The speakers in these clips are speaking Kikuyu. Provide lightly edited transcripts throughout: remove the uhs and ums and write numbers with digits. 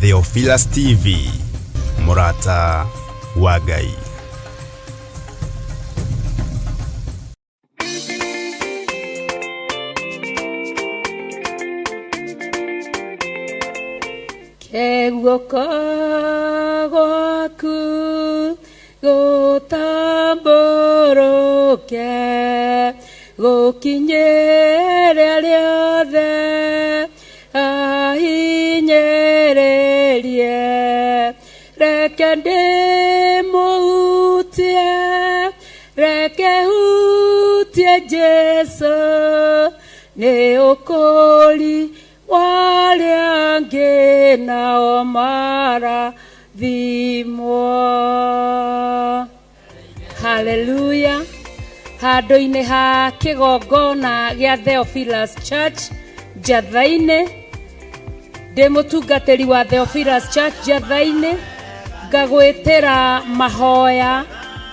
Theophilus TV, mũrata wa Ngai. Ke guoko gwaku gũtambũrũke gũkinyĩre arĩa othe ahinyĩrĩrie, reke ndĩmũhutie, reke hutie Jesu, nĩ ũkũri warĩa angĩ nao marathimwo. Haleluya. Handũ-inĩ ha kĩgongona gĩa Theophilus Church Njatha-inĩ, ndĩ mũtungatĩri wa Theophilus Church Njatha-inĩ, ngagwĩtĩra mahoya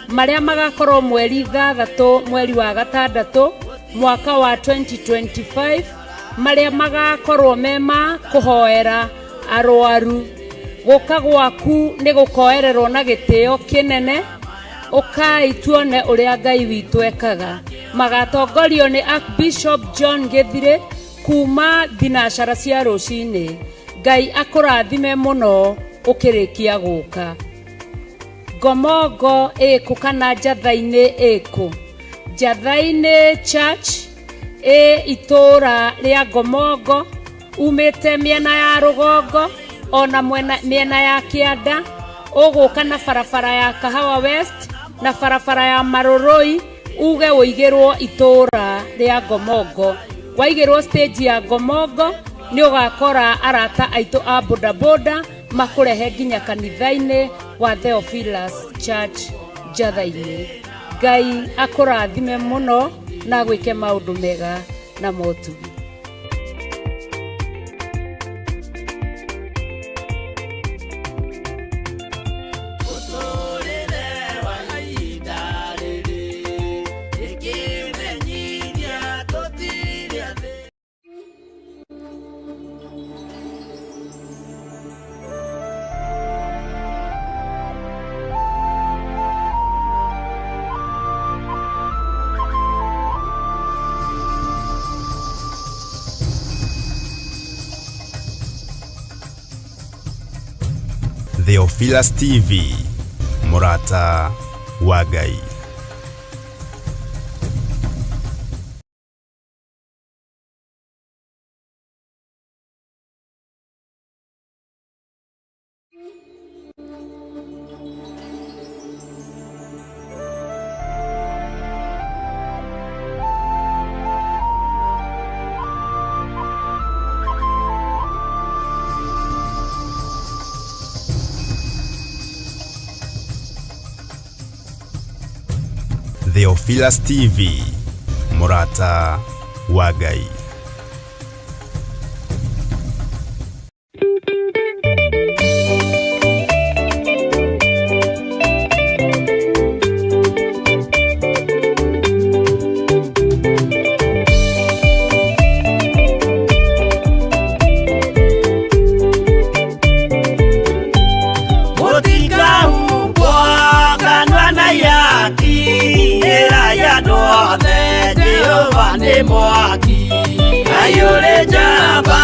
marĩa magakorwo mweri 6 mweri wa gatandatũ mwaka wa 2025, marĩa magakorwo me ma kũhoera arwaru. Gũka gwaku nĩ gũkoererwo na gĩtĩo kĩnene. Ũkai tuone ũrĩa Ngai witũ ekaga. Magatongorio nĩ Archbishop John Gĩthirĩ kuma thinacara cia rũcinĩ. Ngai akũrathime mũno ũkĩrĩkia gũka. Ngomongo ĩkũ kana Njatha-inĩ ĩkũ? Njatha-inĩ Church ĩ itũũra rĩa Ngomongo, umĩte mĩena ya rũgongo ona mĩena ya kĩanda, ũgũka na barabara ya Kahawa West na barabara ya Marũrũi, uge ũigĩrwo itũũra rĩa Ngomongo. Waigĩrwo stage ya Ngomongo nĩ ũgakora arata aitũ a bodaboda makũrehe nginya kanitha-inĩ wa Theophilus Church Njatha-inĩ. Ngai akũrathime mũno na agwĩke maũndũ mega na motugi. Theophilus TV, mũrata wa Ngai. Theophilus TV, mũrata wa Ngai. Mũtikahumbwo kanua na ihaki, ĩrai andũ othe Jehova nĩ mwaki. Ngai ũrĩ njamba,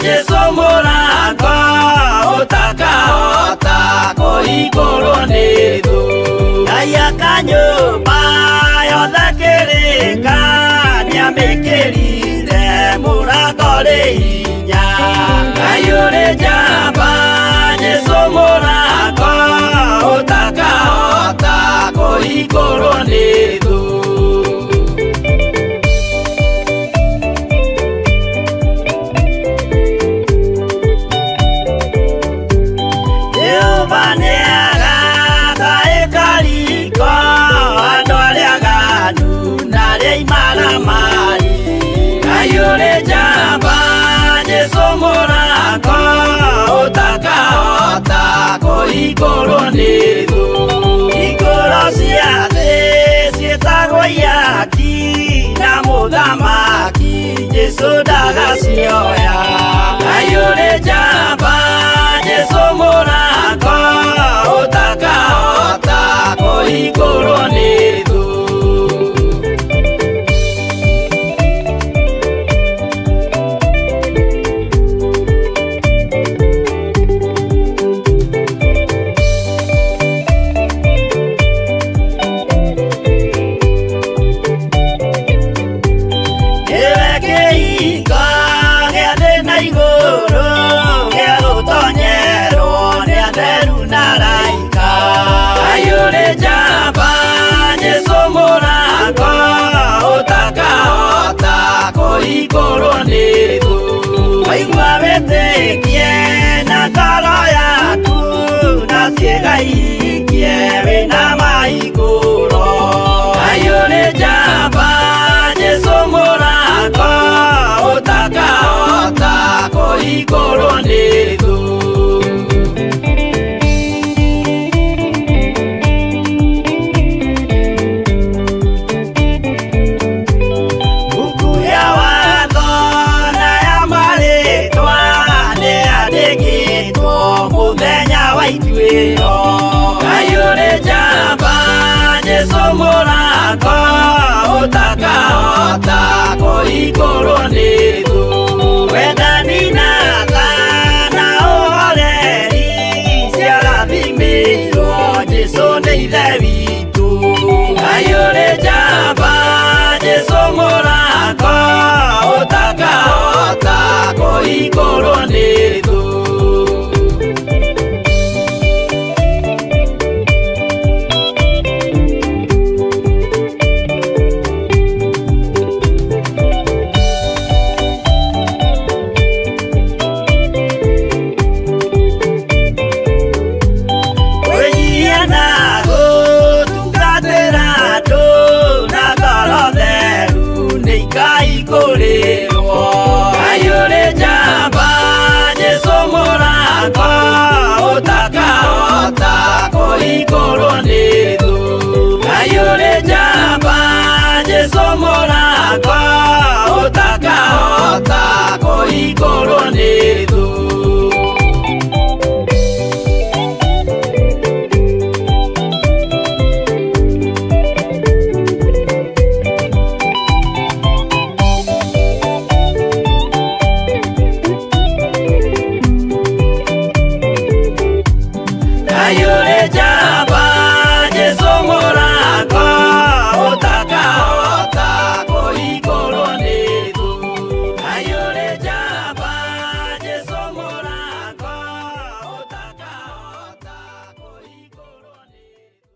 Jesũ mũrango, ũtakahota kũhingũrwo nĩ thũ. Ngai aka nyũmba yothe kĩrĩka, nĩamĩkĩrire mũrango rĩ hinya. Ngai ũrĩ njamba, Jesũ mũrango, ũtakahota kũhingũrwo nĩ thũ. Jehova nĩagaka ĩkariko andũ arĩa aganu na arĩa imaramari. Ũtakahota kũhingũrwo nĩ thũ. Hingũro cia thĩ ciĩtagwo ihaki na mũthamaki Jesũ ndagacioya. Ngai ũrĩ njamba Jesũ mũrango ũtakahota kũhingũrwo nĩ thũ. Nĩwe kĩhingo gĩa thĩ na igũrũ gĩa gũtonyerwo nĩ atheru na araika. Ngai ũrĩ njamba Jesũ mũrango ũtakahota kũhingũrwo nĩ thũ. Waigua wĩtĩkie na ngoro yaku na ciĩga ihingie wĩna mahingũro. Ngai ũrĩ njamba Jesũ mũrango ũtakahota kũhingũrwo nĩ thũ. Mbuku ya watho na ya marĩtwa nĩyandĩkĩtwo mũthenya wa ituĩro. Ngai ũrĩ njamba Jesũ mũrango ũtakahota kũhingũrwo nĩ thũ. Wendani na tha na ũhoreri ciarathimĩirwo Jesũ nĩ ithe witũ. Ngai ũrĩ njamba Jesũ mũrango ũtakahota kũhingũrwo nĩ thũ. Kwĩnyihia na gũtungatĩra andũ na ngoro theru nĩ ikahingũrĩrwo. Ngai ũrĩ njamba Jesũ mũrango ũtakahota kũhingũrwo nĩ thũ. Ngai ũrĩ njamba Jesũ mũrango ũtakahota kũhingũrwo nĩ thũ. Ngai ũrĩ njamba Jesũ mũrango ũtakahota kũhingũrwo nĩ thũ. Ngai ũrĩ njamba Jesũ mũrango ũtakahota kũhingũrwo nĩ thũ.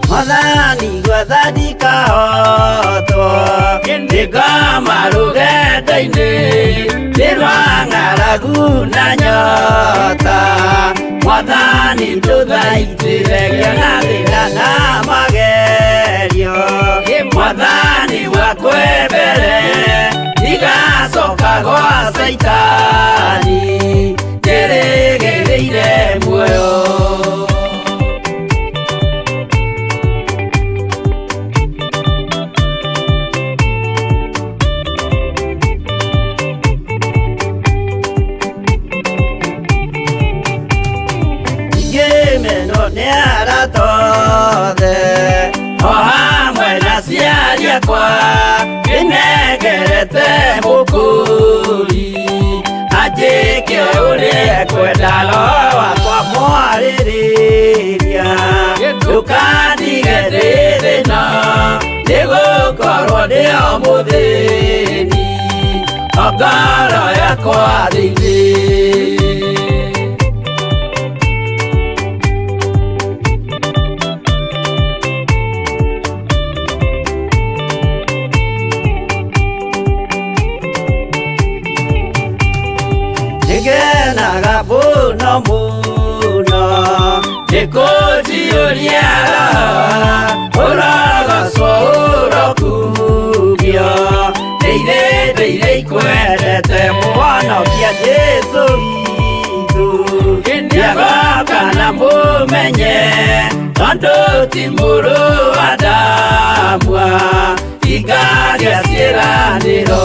Mwathani gwetha ndikahotwo nĩngoma rũgendo-inĩ nĩ rwa ng'aragu na nyota. Mwathani ndũthaitĩre ngĩona thĩna na magerio. Mwathani gwakwe mbere ndigacoka gwa Caitani njĩrĩgĩrĩire muoyo. Ingĩmenwo nĩ arata othe o hamwe na aciari akwa ndĩnengerete mũkũri anjĩke ũrĩa ekwenda roho wakwa mwarĩrĩria ndũkandige ndĩ thĩna nĩgũkorwo ndĩ o mũthĩni o ngoro yakwa thĩinĩ. Nĩngenaga mũno mũno Nĩkũnjiyũria roho ũrogocwo ũrokugio ndĩire ndĩire ikwendete mũhonokia Jesũ witũ nĩagoka na mũmenye tondũ ti mũrũ wa Adamu igaria ciĩranĩro.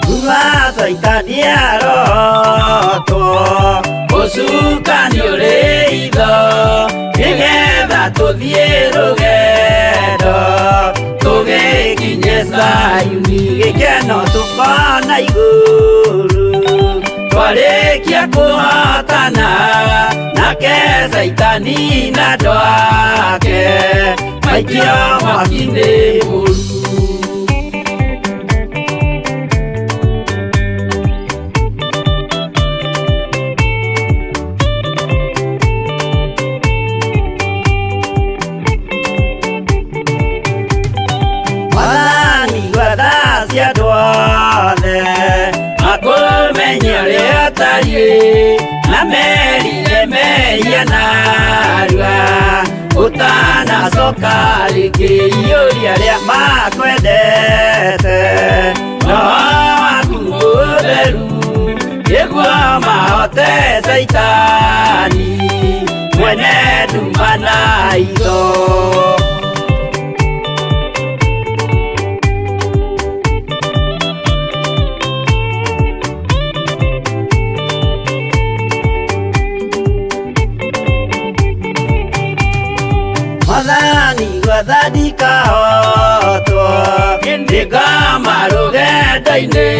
Kuma Caitani arotwo ũcukani ũrĩ itho nĩgetha tũthiĩ rũgendo tũgĩkinye Zayuni gĩkeno tũkona igũrũ twarĩkia kũhotana nake Caitani na andũ ake maikio mwaki-inĩ mũru. Mwathani gwatha cia andũ othe makũmenye ũrĩa ũtariĩ na merire mehia narua ũtanacoka rĩngĩ iyũria arĩa makwendete roho waku mũtheru nĩguo mahote Caitani mwene nduma na itho. Mwathani gwatha ndikahotwo ndĩkoma rũgendo-inĩ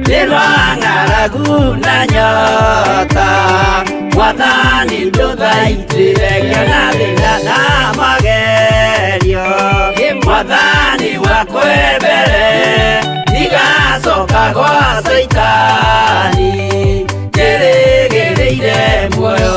nĩ rwa ng'aragu na nyota Mwathani ndũthaitĩre ngĩona thĩna na magerio Mwathani wakwe mbere ndigacoka gwa Caitani njĩrĩgĩrĩire muoyo.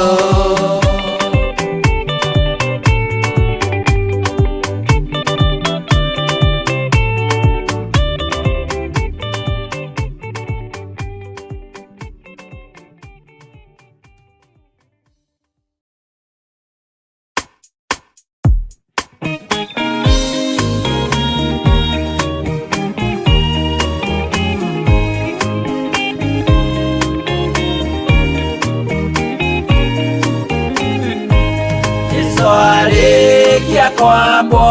Jesũ arĩkia kwambwo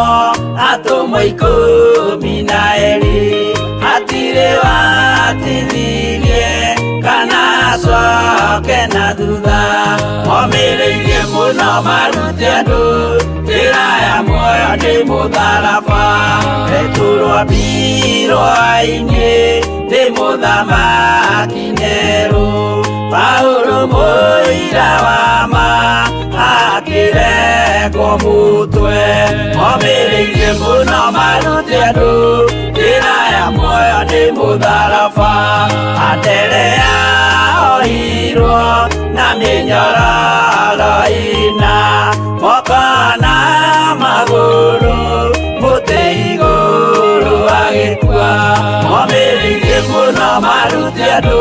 atũmwo 12 hatirĩ watithirie kana acoke na thutha momĩrĩirie mũno marute andũ njĩra ya muoyo nĩ mũtharaba Petero ambirwo-inĩ nĩ mũthamaki Nero Paulo mũira wa ma akĩrengwo mũtwe momĩrĩirie mũno marute andũ njĩra ya muoyo nĩ mũtharaba Anderea ohirwo na mĩnyororo ĩna moko na magũrũ mũtĩ igũrũ agĩkua momĩrĩirie mũno marute andũ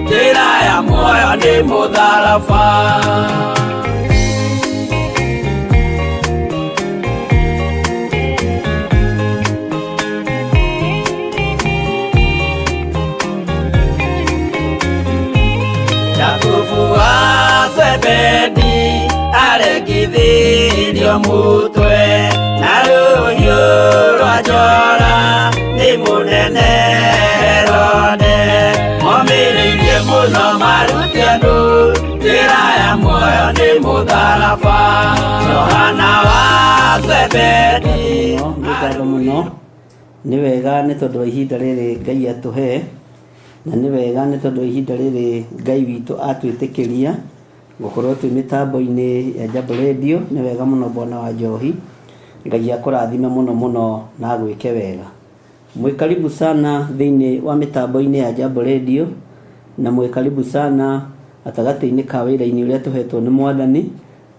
njĩra ya muoyo nĩ mũtharaba. Jakubu wa Zebedi arekithirio mũtwe na rũhiũ rwa njora nĩ mũnene Herode momĩrĩirie mũno marute andũ njĩra ya muoyo nĩ mũtharaba Johana wa Zebedi. Nĩ ngatho mũno nĩ wega nĩ tondũ wa ihinda rĩrĩ Ngai atũhe na nĩ wega nĩ tondũ wa ihinda rĩrĩ Ngai witũ atwĩtĩkĩria gũkorwo twĩ mĩtambo-inĩ ya Jambo Radio. Nĩ wega mũno bwana wa Njohi, Ngai akũrathime mũno mũno na agwĩke wega. Mwĩ karibu sana thĩinĩ wa mĩtambo-inĩ ya Jambo Radio na mwĩ karibu sana gatagatĩ-inĩ ka wĩra-inĩ ũrĩa tũhetwo nĩ Mwathani.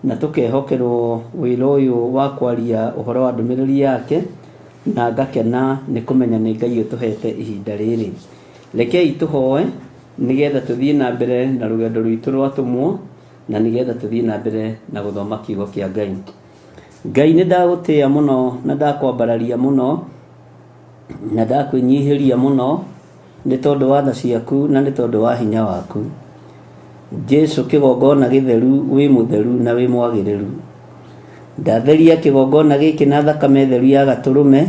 Na tũkehokerwo wĩra ũyũ wa kwaria ũhoro wa ndũmĩrĩri yake, na ngakena nĩ kũmenya nĩ Ngai ũtũhete ihinda rĩrĩ. Rekei tũhoe nĩgetha tũthiĩ na mbere na rũgendo rwitũ rwa atũmwo, na nĩgetha tũthiĩ na mbere na gũthoma kiugo kĩa Ngai. Ngai nĩ ndagũtĩĩa mũno na ndakwambararia mũno na ndakwĩnyihĩria mũno nĩ tondũ wa tha ciaku na nĩ tondũ wa hinya waku. Jesu kĩgongona gĩtheru wĩ mũtheru na wĩ mwagĩrĩru. Ndatheria kĩgongona gĩkĩ na thakame theru ya gatũrũme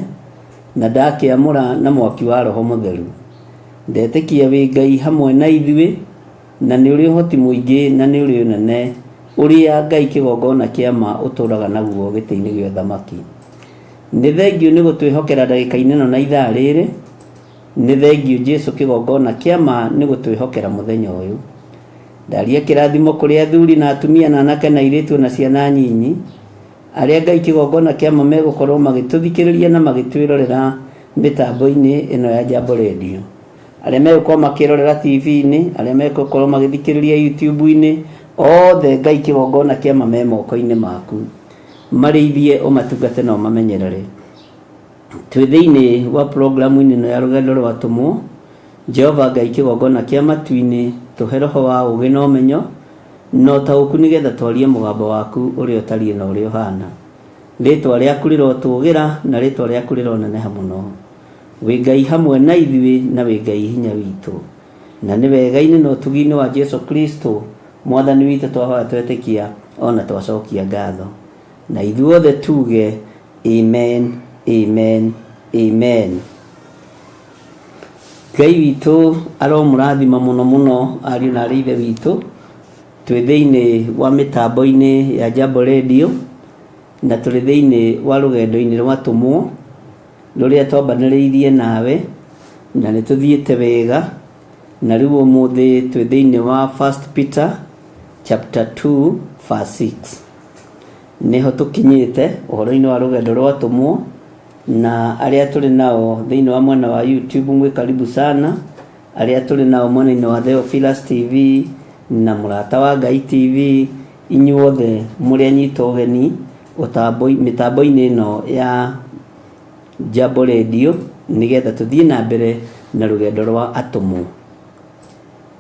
na ndakĩamũra na mwaki wa Roho Mũtheru. Ndetĩkia wĩ Ngai hamwe na ithuĩ na nĩ ũrĩ ũhoti mũingĩ na nĩ ũrĩ ũnene ũrĩa Ngai kĩgongona kĩa ma ũtũraga naguo gĩtĩ-inĩ gĩa ũthamaki. Nĩ thengiũ nĩ gũtwĩhokera ndagĩka-inĩ ĩno na ithaa rĩrĩ. Nĩ thengiũ Jesu kĩgongona kĩa ma nĩ gũtwĩhokera mũthenya ũyũ. Ndaria kĩrathimo kũrĩ athuri na atumia na anake na airĩtu na ciana nyinyi, arĩa Ngai kĩgongona kĩa ma megũkorwo magĩtũthikĩrĩria na magĩtwĩrorera mĩtambo-inĩ ĩno ya Jambo Radio. Arĩa megũkorwo makĩrorera TV-inĩ, arĩa megũkorwo magĩthikĩrĩria YouTube-inĩ, othe Ngai kĩgongona kĩa ma me moko-inĩ maku. Marĩithie, ũmatungate na ũmamenyerere. Twĩ thĩinĩ wa programu-inĩ ĩno ya rũgendo rwa atũmwo, Jehova Ngai kĩgongona kĩa matu-inĩ, tũhe roho wa ũũgĩ na ũmenyo, na ũtaũku nĩgetha twarie mũgambo waku ũrĩa ũtariĩ na ũrĩa ũhaana. Rĩĩtwa rĩaku rĩrotũũgĩra na rĩĩtwa rĩaku rĩroneneha mũno. Wĩ Ngai hamwe na ithuĩ na wĩ Ngai hinya witũ. Na nĩ wega-inĩ na ũtugi-inĩ wa Jesu Kristo Mwathani witũ twahoya twetĩkia o na twacokia ngatho. Na ithuothe tuge Amen, amen, amen. Ngai witũ aromũrathima mũno mũno ariũ na arĩ ithe witũ. Twĩ thĩinĩ wa mĩtambo-inĩ ya Jambo Radio na tũrĩ thĩinĩ wa rũgendo-inĩ rwa atũmwo rũrĩa twambanĩrĩirie nawe na nĩ tũthiĩte wega na rĩu ũmũthĩ twĩ thĩinĩ wa First Peter chapter 2 verse 6. Nĩho tũkinyĩte ũhoro-inĩ wa rũgendo rwa atũmwo na arĩa tũrĩ nao thĩinĩ wa mwena wa YouTube mwĩ karibu sana, arĩa tũrĩ nao mwena-inĩ wa Theophilus TV na Mũrata wa Ngai TV, inyuothe mũrĩ anyita ũgeni mĩtambo-inĩ ĩno ya Jambo Radio nĩgetha tũthiĩ na mbere na rũgendo rwa atũmwo.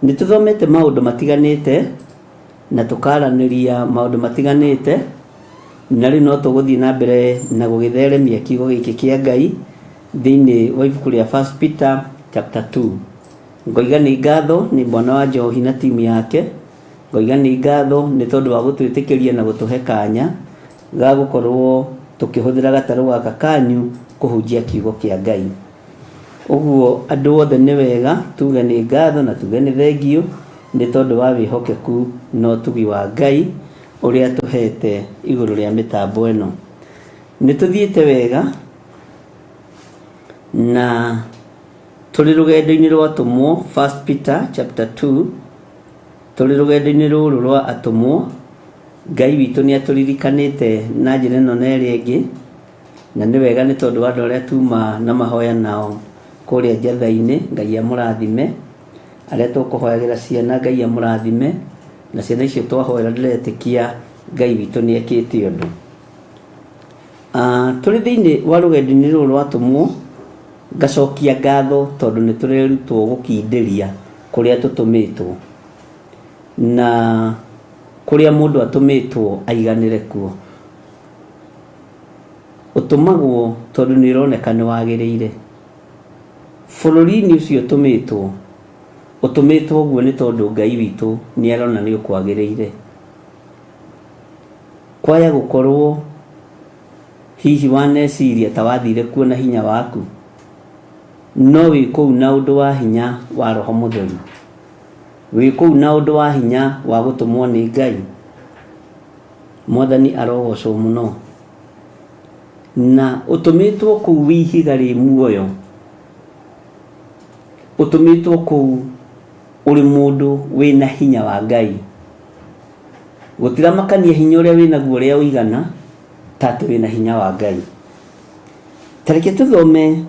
Nĩ tũthomete maũndũ matiganĩte na tũkaranĩria maũndũ matiganĩte, na rĩu no tũgũthiĩ na mbere na gũgĩtheremia kiugo gĩkĩ kĩa Ngai thĩinĩ wa ibuku rĩa First Peter chapter 2. Ngoiga nĩ ngatho nĩ mwana wa Njohi na timu yake, ngoiga nĩ ngatho nĩ tondũ wa gũtwĩtĩkĩria na gũtũhe kanya ga gũkorwo tũkĩhũthĩra gatarũ gaka kanyu kũhunjia kiugo kĩa Ngai. Ũguo andũ othe nĩ wega tuge nĩ ngatho na tuge nĩ thengiũ nĩ tondũ wa wĩhokeku na ũtugi wa Ngai ũrĩa atũhete igũrũ rĩa mĩtambo ĩno. Nĩ tũthiĩte wega na tũrĩ rũgendo-inĩ rwa atũmwo First Peter chapter 2 tũrĩ rũgendo-inĩ rũrũ rwa atũmwo Ngai witũ nĩ atũririkanĩte na njĩra ĩno na ĩrĩa ĩngĩ. Na nĩ wega nĩ tondũ wa andũ arĩa tuma na mahoya nao kũrĩa njatha-inĩ, Ngai amũrathime. Arĩa tũkũhoyagĩra ciana, Ngai amũrathime. Na ciana icio twahoera ndĩretĩkia Ngai witũ nĩ ekĩte ũndũ. Tũrĩ thĩinĩ wa rũgendo-inĩ rũrũ rwa atũmwo, ngacokia ngatho tondũ nĩ tũrerutwo gũkindĩria kũrĩa tũtũmĩtwo. Na kũrĩa mũndũ atũmĩtwo aiganĩre kuo. Ũtũmagwo tondũ nĩ ũroneka nĩ wagĩrĩire. Bũrũri-inĩ ũcio ũtũmĩtwo, ũtũmĩtwo ũguo nĩ tondũ Ngai witũ nĩ arona nĩ ũkwagĩrĩire. Kwaya gũkorwo hihi waneciria ta wathire kuo na hinya waku, no wĩ kũu na ũndũ wa hinya wa Roho Mũtheru. Wĩ kũu na ũndũ wa hinya wa gũtũmwo nĩ Ngai. Mwathani arogocwo mũno. Na ũtũmĩtwo kũu wĩ ihiga rĩ muoyo. Ũtũmĩtwo kũu ũrĩ mũndũ wĩna hinya wa Ngai. Gũtiramakania hinya ũrĩa wĩnaguo ũrĩa ũigana, ta atĩ wĩna hinya wa Ngai. Ta reke tũthome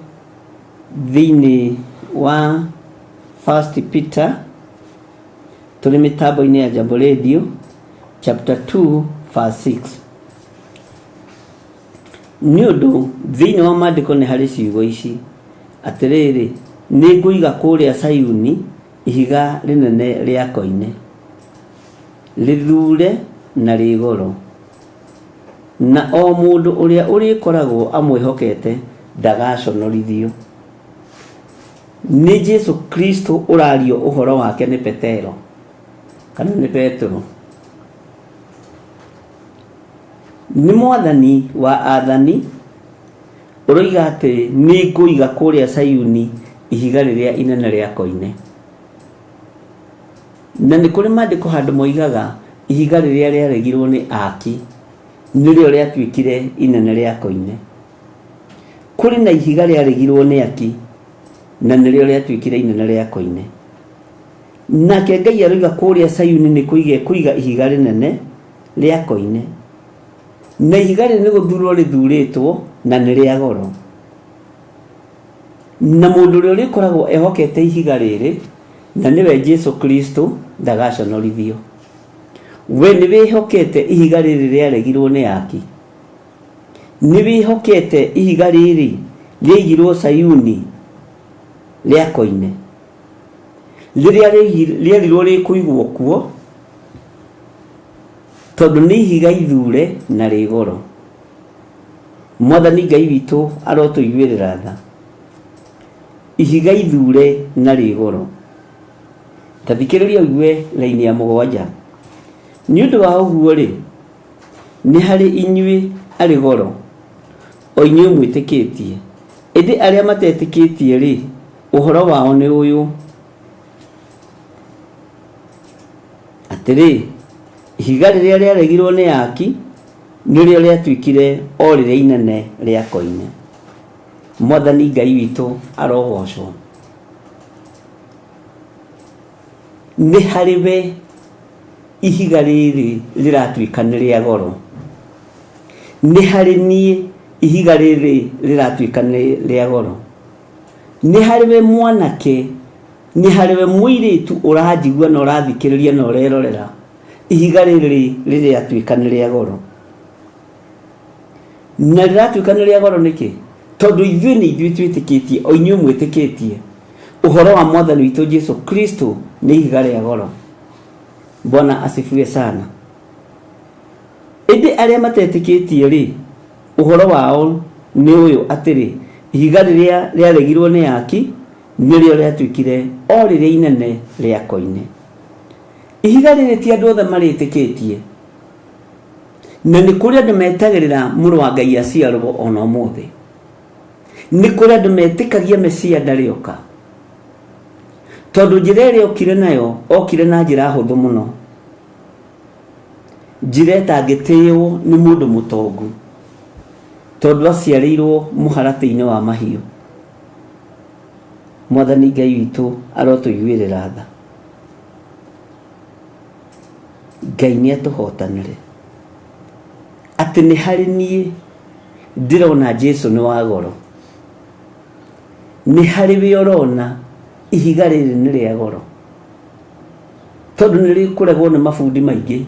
thĩinĩ wa First Peter tũrĩ mĩtambo-inĩ ya Jambo Radio chapter 2 verse. verse 6. Nĩ ũndũ thĩinĩ wa maandĩko nĩ harĩ ciugo ici, atĩrĩrĩ, nĩ ngũiga kũrĩa Sayuni ihiga rĩnene rĩa koine, rĩthure na rĩ goro, na o mũndũ ũrĩa ũrĩkoragwo amwĩhokete ndagaconorithio. Nĩ Jesu Kristo ũrario ũhoro wake nĩ Petero kana nĩ Petero. Nĩ mwathani wa athani ũroiga atĩ nĩ ngũiga kũrĩa Sayuni ihiga rĩrĩa inene rĩa koine. Na nĩ kũrĩ maandĩko handũ moigaga ihiga rĩrĩa rĩaregirwo nĩ aki nĩrĩo rĩatuĩkire inene rĩa koine. Kũrĩ na ihiga rĩaregirwo nĩ aki na nĩrĩo rĩatuĩkire inene rĩa koine. Nake Ngai aroiga kũrĩa Sayuni nĩ kũiga kũiga ihiga rĩnene rĩa koine. Na ihiga rĩrĩ nĩ gũthurwo rĩthurĩtwo na nĩ rĩa goro. Na mũndũ ũrĩa ũrĩkoragwo ehokete ihiga rĩrĩ na nĩwe Jesu Kristo ndagaconorithio. We nĩ wĩhokete ihiga rĩrĩ rĩaregirwo nĩ aki? Nĩ wĩhokete ihiga rĩrĩ rĩaigirwo Sayuni rĩa koine? Rĩrĩa rĩerirwo rĩkũigwo kuo tondũ nĩ ihiga ithure na rĩ goro. Mwathani Ngai witũ arotũiguĩrĩra tha. Ihiga ithure na rĩ goro. Ta thikĩrĩria ũigue raini ya mũgwanja. Nĩ ũndũ wa ũguo-rĩ, nĩ harĩ inyuĩ arĩ goro, o inyuĩ mwĩtĩkĩtie, ĩndĩ arĩa matetĩkĩtie-rĩ, ũhoro wao nĩ ũyũ, atĩrĩ, ihiga rĩrĩa rĩaregirwo nĩ aaki, nĩrĩo rĩatuĩkire o rĩrĩa inene rĩa koine. Mwathani Ngai witũ arogocwo. Nĩ harĩ we ihiga rĩrĩ rĩratuĩka nĩ rĩa goro. Nĩ harĩ niĩ ihiga rĩrĩ rĩratuĩka nĩ rĩa goro. Nĩ harĩ we mwanake, nĩ harĩ we mũirĩtu ũranjigua na ũrathikĩrĩria na ũrerorera, ihiga rĩrĩ rĩratuĩka nĩ rĩa goro. Na rĩratuĩka nĩ rĩa goro nĩkĩ? Tondũ ithuĩ nĩ ithuĩ twĩtĩkĩtie, o inyuĩ mwĩtĩkĩtie ũhoro wa Mwathani witũ Jesu Kristo nĩ ihiga rĩa goro. Bwana asifiwe sana. Ĩndĩ arĩa matetĩkĩtie rĩ, ũhoro wao nĩ ũyũ atĩrĩ, ihiga rĩrĩa rĩaregirwo nĩ aki nĩrĩo rĩatuĩkire o rĩrĩa inene rĩa koine. Ihiga rĩrĩ ti andũ othe marĩtĩkĩtie, na nĩ kũrĩ andũ metagĩrĩra mũrũ wa Ngai aciarwo ona ũmũthĩ. Nĩ kũrĩ andũ metĩkagia Mesia ndarĩ oka, tondũ njĩra ĩrĩa okire nayo, okire na njĩra hũthũ mũno, njĩra ĩtangĩtĩĩwo nĩ mũndũ mũtongu, tondũ aciarĩirwo mũharatĩ-inĩ wa mahiũ. Mwathani Ngai witũ arotũiguĩrĩra tha. Ngai nĩ atũhotanĩre atĩ nĩ harĩ niĩ ndĩrona Jesu nĩ wa goro, nĩ harĩ we ũrona ihiga rĩrĩ nĩ rĩa goro, tondũ nĩ rĩkũregwo nĩ mabundi maingĩ,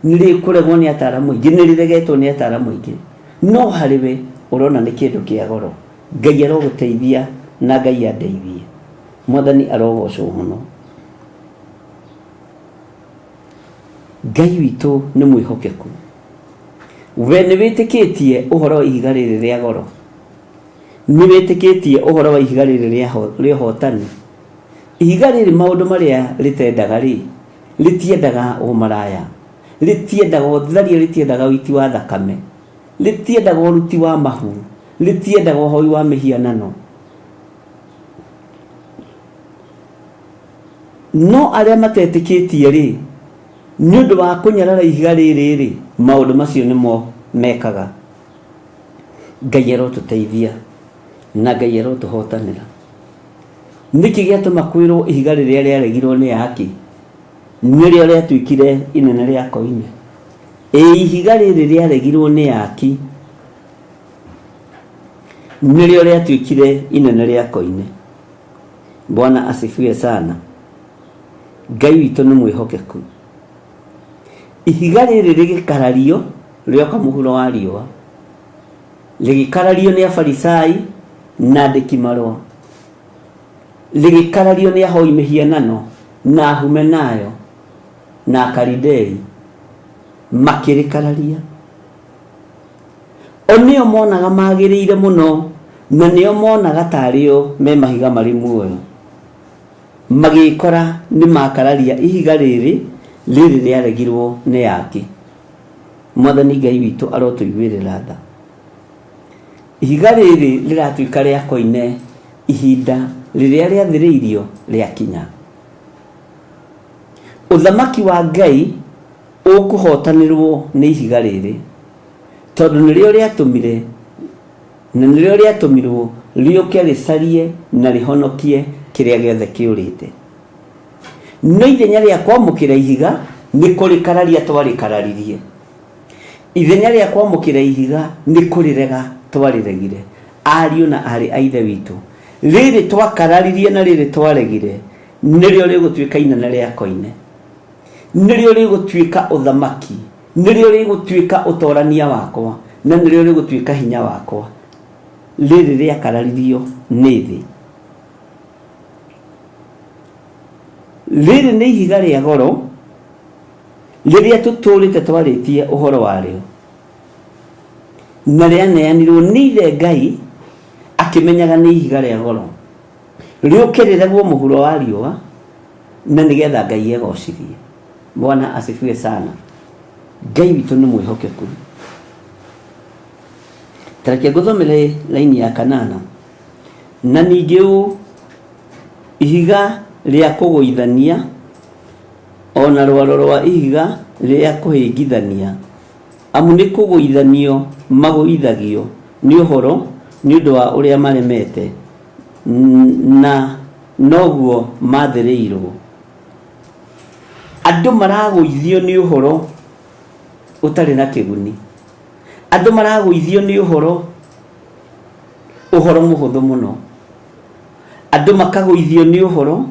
nĩ rĩkũregwo nĩ ataramu aingĩ, nĩ rĩregetwo nĩ ataramu aingĩ, no harĩ we ũrona nĩ kĩndũ kĩa goro. Ngai arogũteithia na Ngai andeithie. Mwathani arogocwo mũno. Ngai witũ nĩ mwĩhokeku. We nĩ wĩtĩkĩtie ũhoro wa ihiga rĩrĩ rĩa goro? Nĩ wĩtĩkĩtie ũhoro wa ihiga rĩrĩ rĩa ũhotani? Ihiga rĩrĩ maũndũ marĩa rĩtendaga rĩ, rĩtiendaga ũmaraya, rĩtiendaga ũtharia, rĩtiendaga ũiti wa thakame, rĩtiendaga ũruti wa mahu, rĩtiendaga ũhoi wa mĩhianano. No arĩa matetĩkĩtie rĩ, nĩ ũndũ wa kũnyarara ihiga rĩrĩ rĩ, maũndũ macio nĩmo mekaga. Ngai arotũteithia na Ngai arotũhotanĩra. Nĩkĩ gĩatũma kwĩrwo ihiga rĩrĩa rĩaregirwo nĩ aki nĩrĩo rĩatuĩkire inene rĩa koine? Ĩ ihiga rĩrĩ rĩaregirwo nĩ aki nĩrĩo rĩatuĩkire inene rĩa koine. Bwana asifiwe sana. Ngai witũ nĩ mwĩhokeku. Ihiga rĩrĩ rĩgĩkarario rĩoka mũhuro wa riũa, rĩgĩkarario nĩ Afarisai na andĩki marũa, rĩgĩkarario nĩ ahoi mĩhianano na Ahumenayo na Akalidei, makĩrĩkararia. O nĩo monaga magĩrĩire mũno na nĩo monaga tarĩo me mahiga marĩ muoyo. Magĩĩkora nĩ makararia ihiga rĩrĩ, rĩrĩ rĩaregirwo nĩ aki. Mwathani Ngai witũ arotũiguĩrĩra tha. Ihiga rĩrĩ rĩratuĩka rĩa koine ihinda rĩrĩa rĩathĩrĩirio rĩakinya. Ũthamaki wa Ngai ũkũhotanĩrwo nĩ ihiga rĩrĩ, tondũ nĩrĩo rĩatũmire na nĩrĩo rĩatũmirwo rĩũke rĩcarie na rĩhonokie kĩrĩa gĩothe kĩũrĩte. No ithenya rĩa kwamũkĩra ihiga nĩ kũrĩkararia twarĩkararirie. Ithenya rĩa kwamũkĩra ihiga nĩ kũrĩrega twarĩregire. Ariũ na aarĩ a Ithe witũ, rĩrĩ twakararirie na rĩrĩ twaregire nĩrĩo rĩgũtuĩka inene rĩa koine. Nĩrĩo rĩgũtuĩka ũthamaki, nĩrĩo rĩgũtuĩka ũtorania wakwa, na nĩrĩo rĩgũtuĩka hinya wakwa. Rĩrĩ rĩakararirio nĩ thĩ. Rĩrĩ nĩ ihiga rĩa goro rĩrĩa tũtũrĩte twarĩtie ũhoro warĩo, na rĩaneanirwo nĩ Ithe Ngai akĩmenyaga nĩ ihiga rĩa goro, rĩũke rĩregwo mũhuro wa riũa, na nĩgetha Ngai egocithie. Bwana asifiwe sana. Ngai witũ nĩ mwĩhokeku. Tareke ngũthomere laini ya kanana. Na ningĩ ũũ, ihiga rĩa kũgũithania, o na rwaro rwa ihiga rĩa kũhĩngithania, amu nĩ kũgũithanio magũithagio nĩ ũhoro nĩ ũndũ wa ũrĩa maremete, na noguo maathĩrĩirwo. Andũ maragũithio nĩ ũhoro ũtarĩ na kĩguni. Andũ maragũithio nĩ ũhoro, ũhoro mũhũthũ mũno. Andũ makagũithio nĩ ũhoro,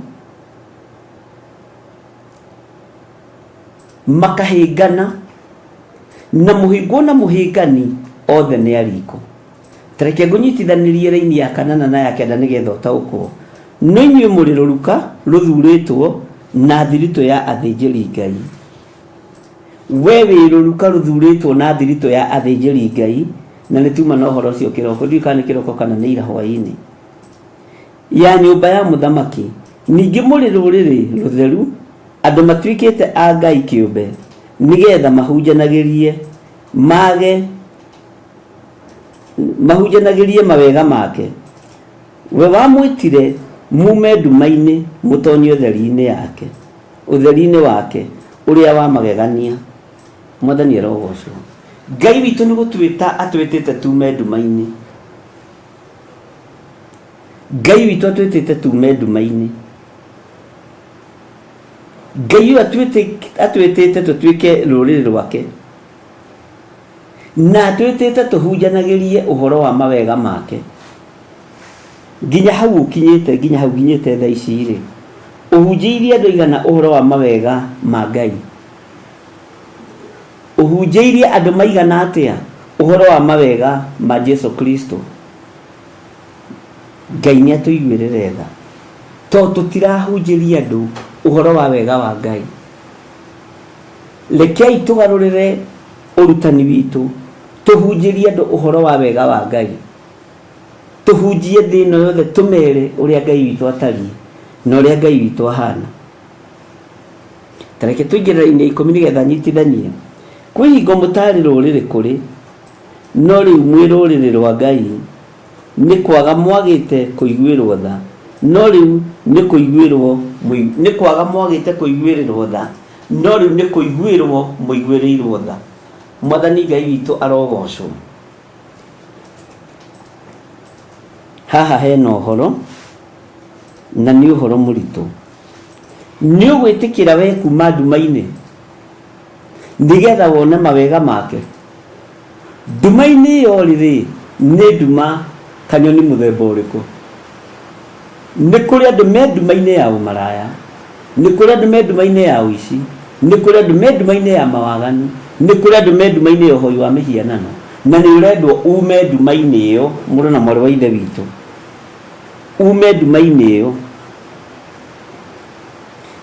makahĩngana, na mũhĩngwo na mũhĩngani othe nĩ ariko. Ta reke ngũnyitithanĩrie raini ya kanana na ya kenda nĩgetha ũtaũkwo. No inyuĩ mũrĩ rũruka rũthuurĩtwo na thiritũ ya athĩnjĩri Ngai. We wĩ rũruka rũthuurĩtwo na thiritũ ya athĩnjĩri Ngai, na nĩ tuma na ũhoro ũcio kĩroko, ndiũĩ kana nĩ kĩroko kana nĩ ira hwaĩ-inĩ, ya nyũmba ya mũthamaki. Ningĩ mũrĩ rũrĩrĩ rũtheru, andũ matuĩkĩte a Ngai kĩũmbe, nĩgetha mahunjanagĩrie mage mahunjanagĩrie mawega make. We wamwĩtire mume nduma-inĩ mũtonye ũtheri-inĩ yake, ũtheri-inĩ wake ũrĩa wa magegania. Mwathani arogocwo. Ngai witũ nĩ gũtwĩta atwĩtĩte tume nduma-inĩ. Ngai witũ atwĩtĩte tume nduma-inĩ. Ngai ũyũ atwĩtĩte tũtuĩke rũrĩrĩ rwake. Na atwĩtĩte tũhunjanagĩrie ũhoro wa mawega make. Nginya hau ũkinyĩte, nginya hau nginyĩte thaa ici rĩ, ũhunjĩirie andũ aigana ũhoro wa mawega ma Ngai? Ũhunjĩirie andũ maigana atĩa ũhoro wa mawega ma Jesu Kristo? Ngai nĩ atũiguĩrĩre tha, tondũ tũtirahunjĩria andũ ũhoro wa wega wa Ngai. Rekei tũgarũrĩre ũrutani witũ, tũhunjĩrie andũ ũhoro wa wega wa Ngai. Tũhunjie thĩ ĩno yothe tũmere ũrĩa Ngai witũ atariĩ na ũrĩa Ngai witũ ahana. Ta reke tũingĩre raini ya ikũmi nĩgetha nyitithanie. Kwĩ hingo mũtaarĩ rũrĩrĩ kũrĩ, no rĩu mwĩ rũrĩrĩ rwa Ngai, nĩ kwaga mwagĩte kũiguĩrwo tha, no rĩu nĩ kũiguĩrwo nĩ kwaga mwagĩte kũiguĩrĩrwo tha, no rĩu nĩ kũiguĩrwo mũiguĩrĩirwo tha. Mwathani Ngai witũ arogocwo. Haha hena ũhoro na nĩ ũhoro mũritũ. Nĩ ũgwĩtĩkĩra we kuma nduma-inĩ nĩgetha wone mawega make? Nduma-inĩ ĩyo rĩ, nĩ nduma kanyoni mũthemba ũrĩkũ? Nĩ kũrĩ andũ me nduma-inĩ ya ũmaraya, nĩ kũrĩ andũ me nduma-inĩ ya ũici, Nĩ kũrĩ andũ me nduma-inĩ ya mawaganu, nĩ kũrĩ andũ me nduma-inĩ ya ũhoi wa mĩhianano, na nĩ ũrendwo ume nduma-inĩ ĩyo, mũrũ na mwarĩ wa Ithe witũ, ume nduma-inĩ ĩyo.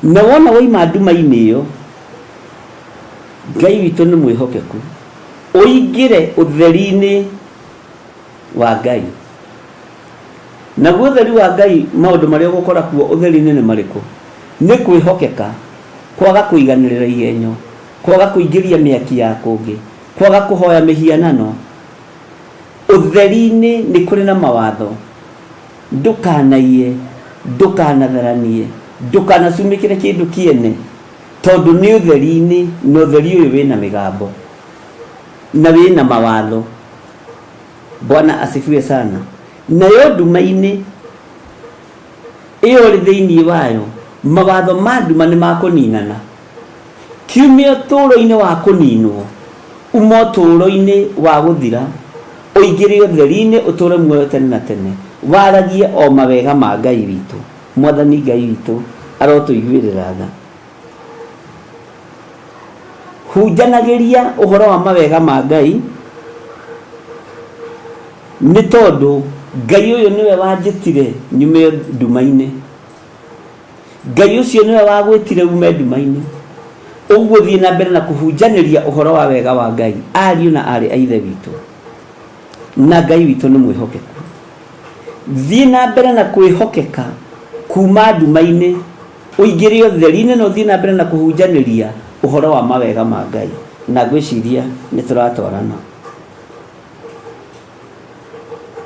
Na wona waima nduma-inĩ ĩyo, Ngai witũ nĩ mwĩhokeku, ũingĩre ũtheri-inĩ wa Ngai. Naguo ũtheri wa Ngai, maũndũ marĩa ũgũkora kuo ũtheri-inĩ nĩ marĩkũ? Nĩ kwĩhokeka, kwaga kũiganĩrĩra igenyo, kwaga kũingĩria mĩaki ya kũngĩ, kwaga kũhoya mĩhianano. Ũtheri-inĩ nĩ kũrĩ na mawatho, ndũkanaiye, ndũkanatharanie, ndũkanacumĩkĩre kĩndũ kĩene, tondũ nĩ ũtheri-inĩ, na ũtheri ũyũ wĩna mĩgambo na wĩna mawatho. Bwana asifiwe sana. Nayo nduma-inĩ ĩyo ũrĩ thĩinĩ wayo, mawatho ma nduma nĩ ma kũninana. Kiumia ũtũũro-inĩ wa kũninwo, uma ũtũũro-inĩ wa gũthira, ũingĩre ũtheri-inĩ ũtũũre muoyo tene na tene, waragie o mawega ma Ngai witũ. Mwathani Ngai witũ arotũiguĩrĩra tha. Hunjanagĩria ũhoro wa mawega ma Ngai, nĩ tondũ Ngai ũyũ nĩwe wanjĩtire nyume nduma-inĩ. Ngai ũcio nĩwe wagwĩtire ume nduma-inĩ. Ũguo thiĩ na mbere na kũhunjanĩria ũhoro wa wega wa Ngai, ariũ na aarĩ a Ithe witũ. Na Ngai witũ nĩ mwĩhokeku. Thiĩ na mbere na kwĩhokeka kuma nduma-inĩ ũingĩre ũtheri-inĩ na ũthiĩ na mbere na kũhunjanĩria ũhoro wa mawega ma Ngai. Na ngwĩciria nĩ tũratwarana.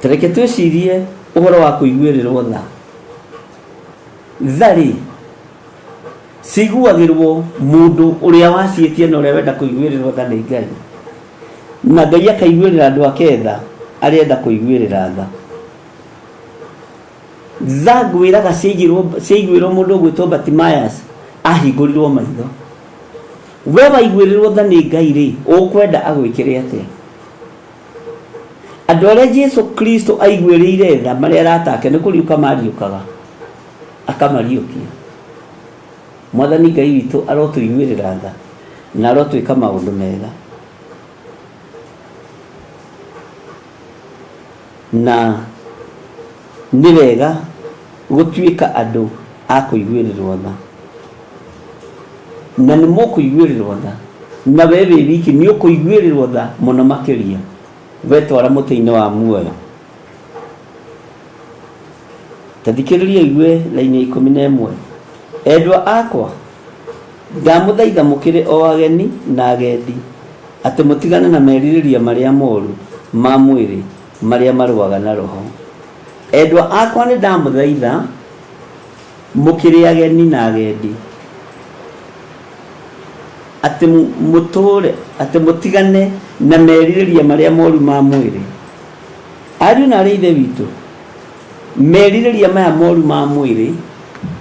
Ta reke twĩcirie ũhoro wa kũiguĩrĩrwo tha. Tha rĩ, ciguagĩrwo mũndũ ũrĩa waciĩtia na ũrĩa wenda kũiguĩrĩrwo tha nĩ Ngai. Na Ngai akaiguĩrĩra andũ ake tha arĩa enda kũiguĩrĩra tha. Tha ngwĩraga ciaiguĩrwo mũndũ ũgwĩtwo Bartimaeus ahingũrirwo maitho. We waiguĩrĩrwo tha nĩ Ngai rĩ, ũkwenda agwĩkĩre atĩa? Andũ arĩa Jesu Kristo aiguĩrĩire tha marĩ arata ake nĩ kũriũka mariũkaga, akamariũkia. Mwathani Ngai witũ arotũiguĩrĩra tha na arotwĩka maũndũ mega. Na nĩ wega gũtuĩka andũ a kũiguĩrĩrwo tha. Na nĩ mũkũiguĩrĩrwo tha, na we wĩ wiki nĩ ũkũiguĩrĩrwo tha mũno makĩria wetwara mũtĩ-inĩ wa muoyo. Ta thikĩrĩria ũigue raini ya 11. Endwa akwa, ndamũthaitha mũkĩrĩ o ageni na agendi, atĩ mũtigane na merirĩria marĩa moru ma mwĩrĩ marĩa marũaga na roho. Endwa akwa nĩ ndamũthaitha mũkĩrĩ ageni na agendi, atĩ mũtũũre, atĩ mũtigane na merirĩria marĩa moru ma mwĩrĩ. Ariũ na aarĩ a Ithe witũ, merirĩria maya moru ma mwĩrĩ,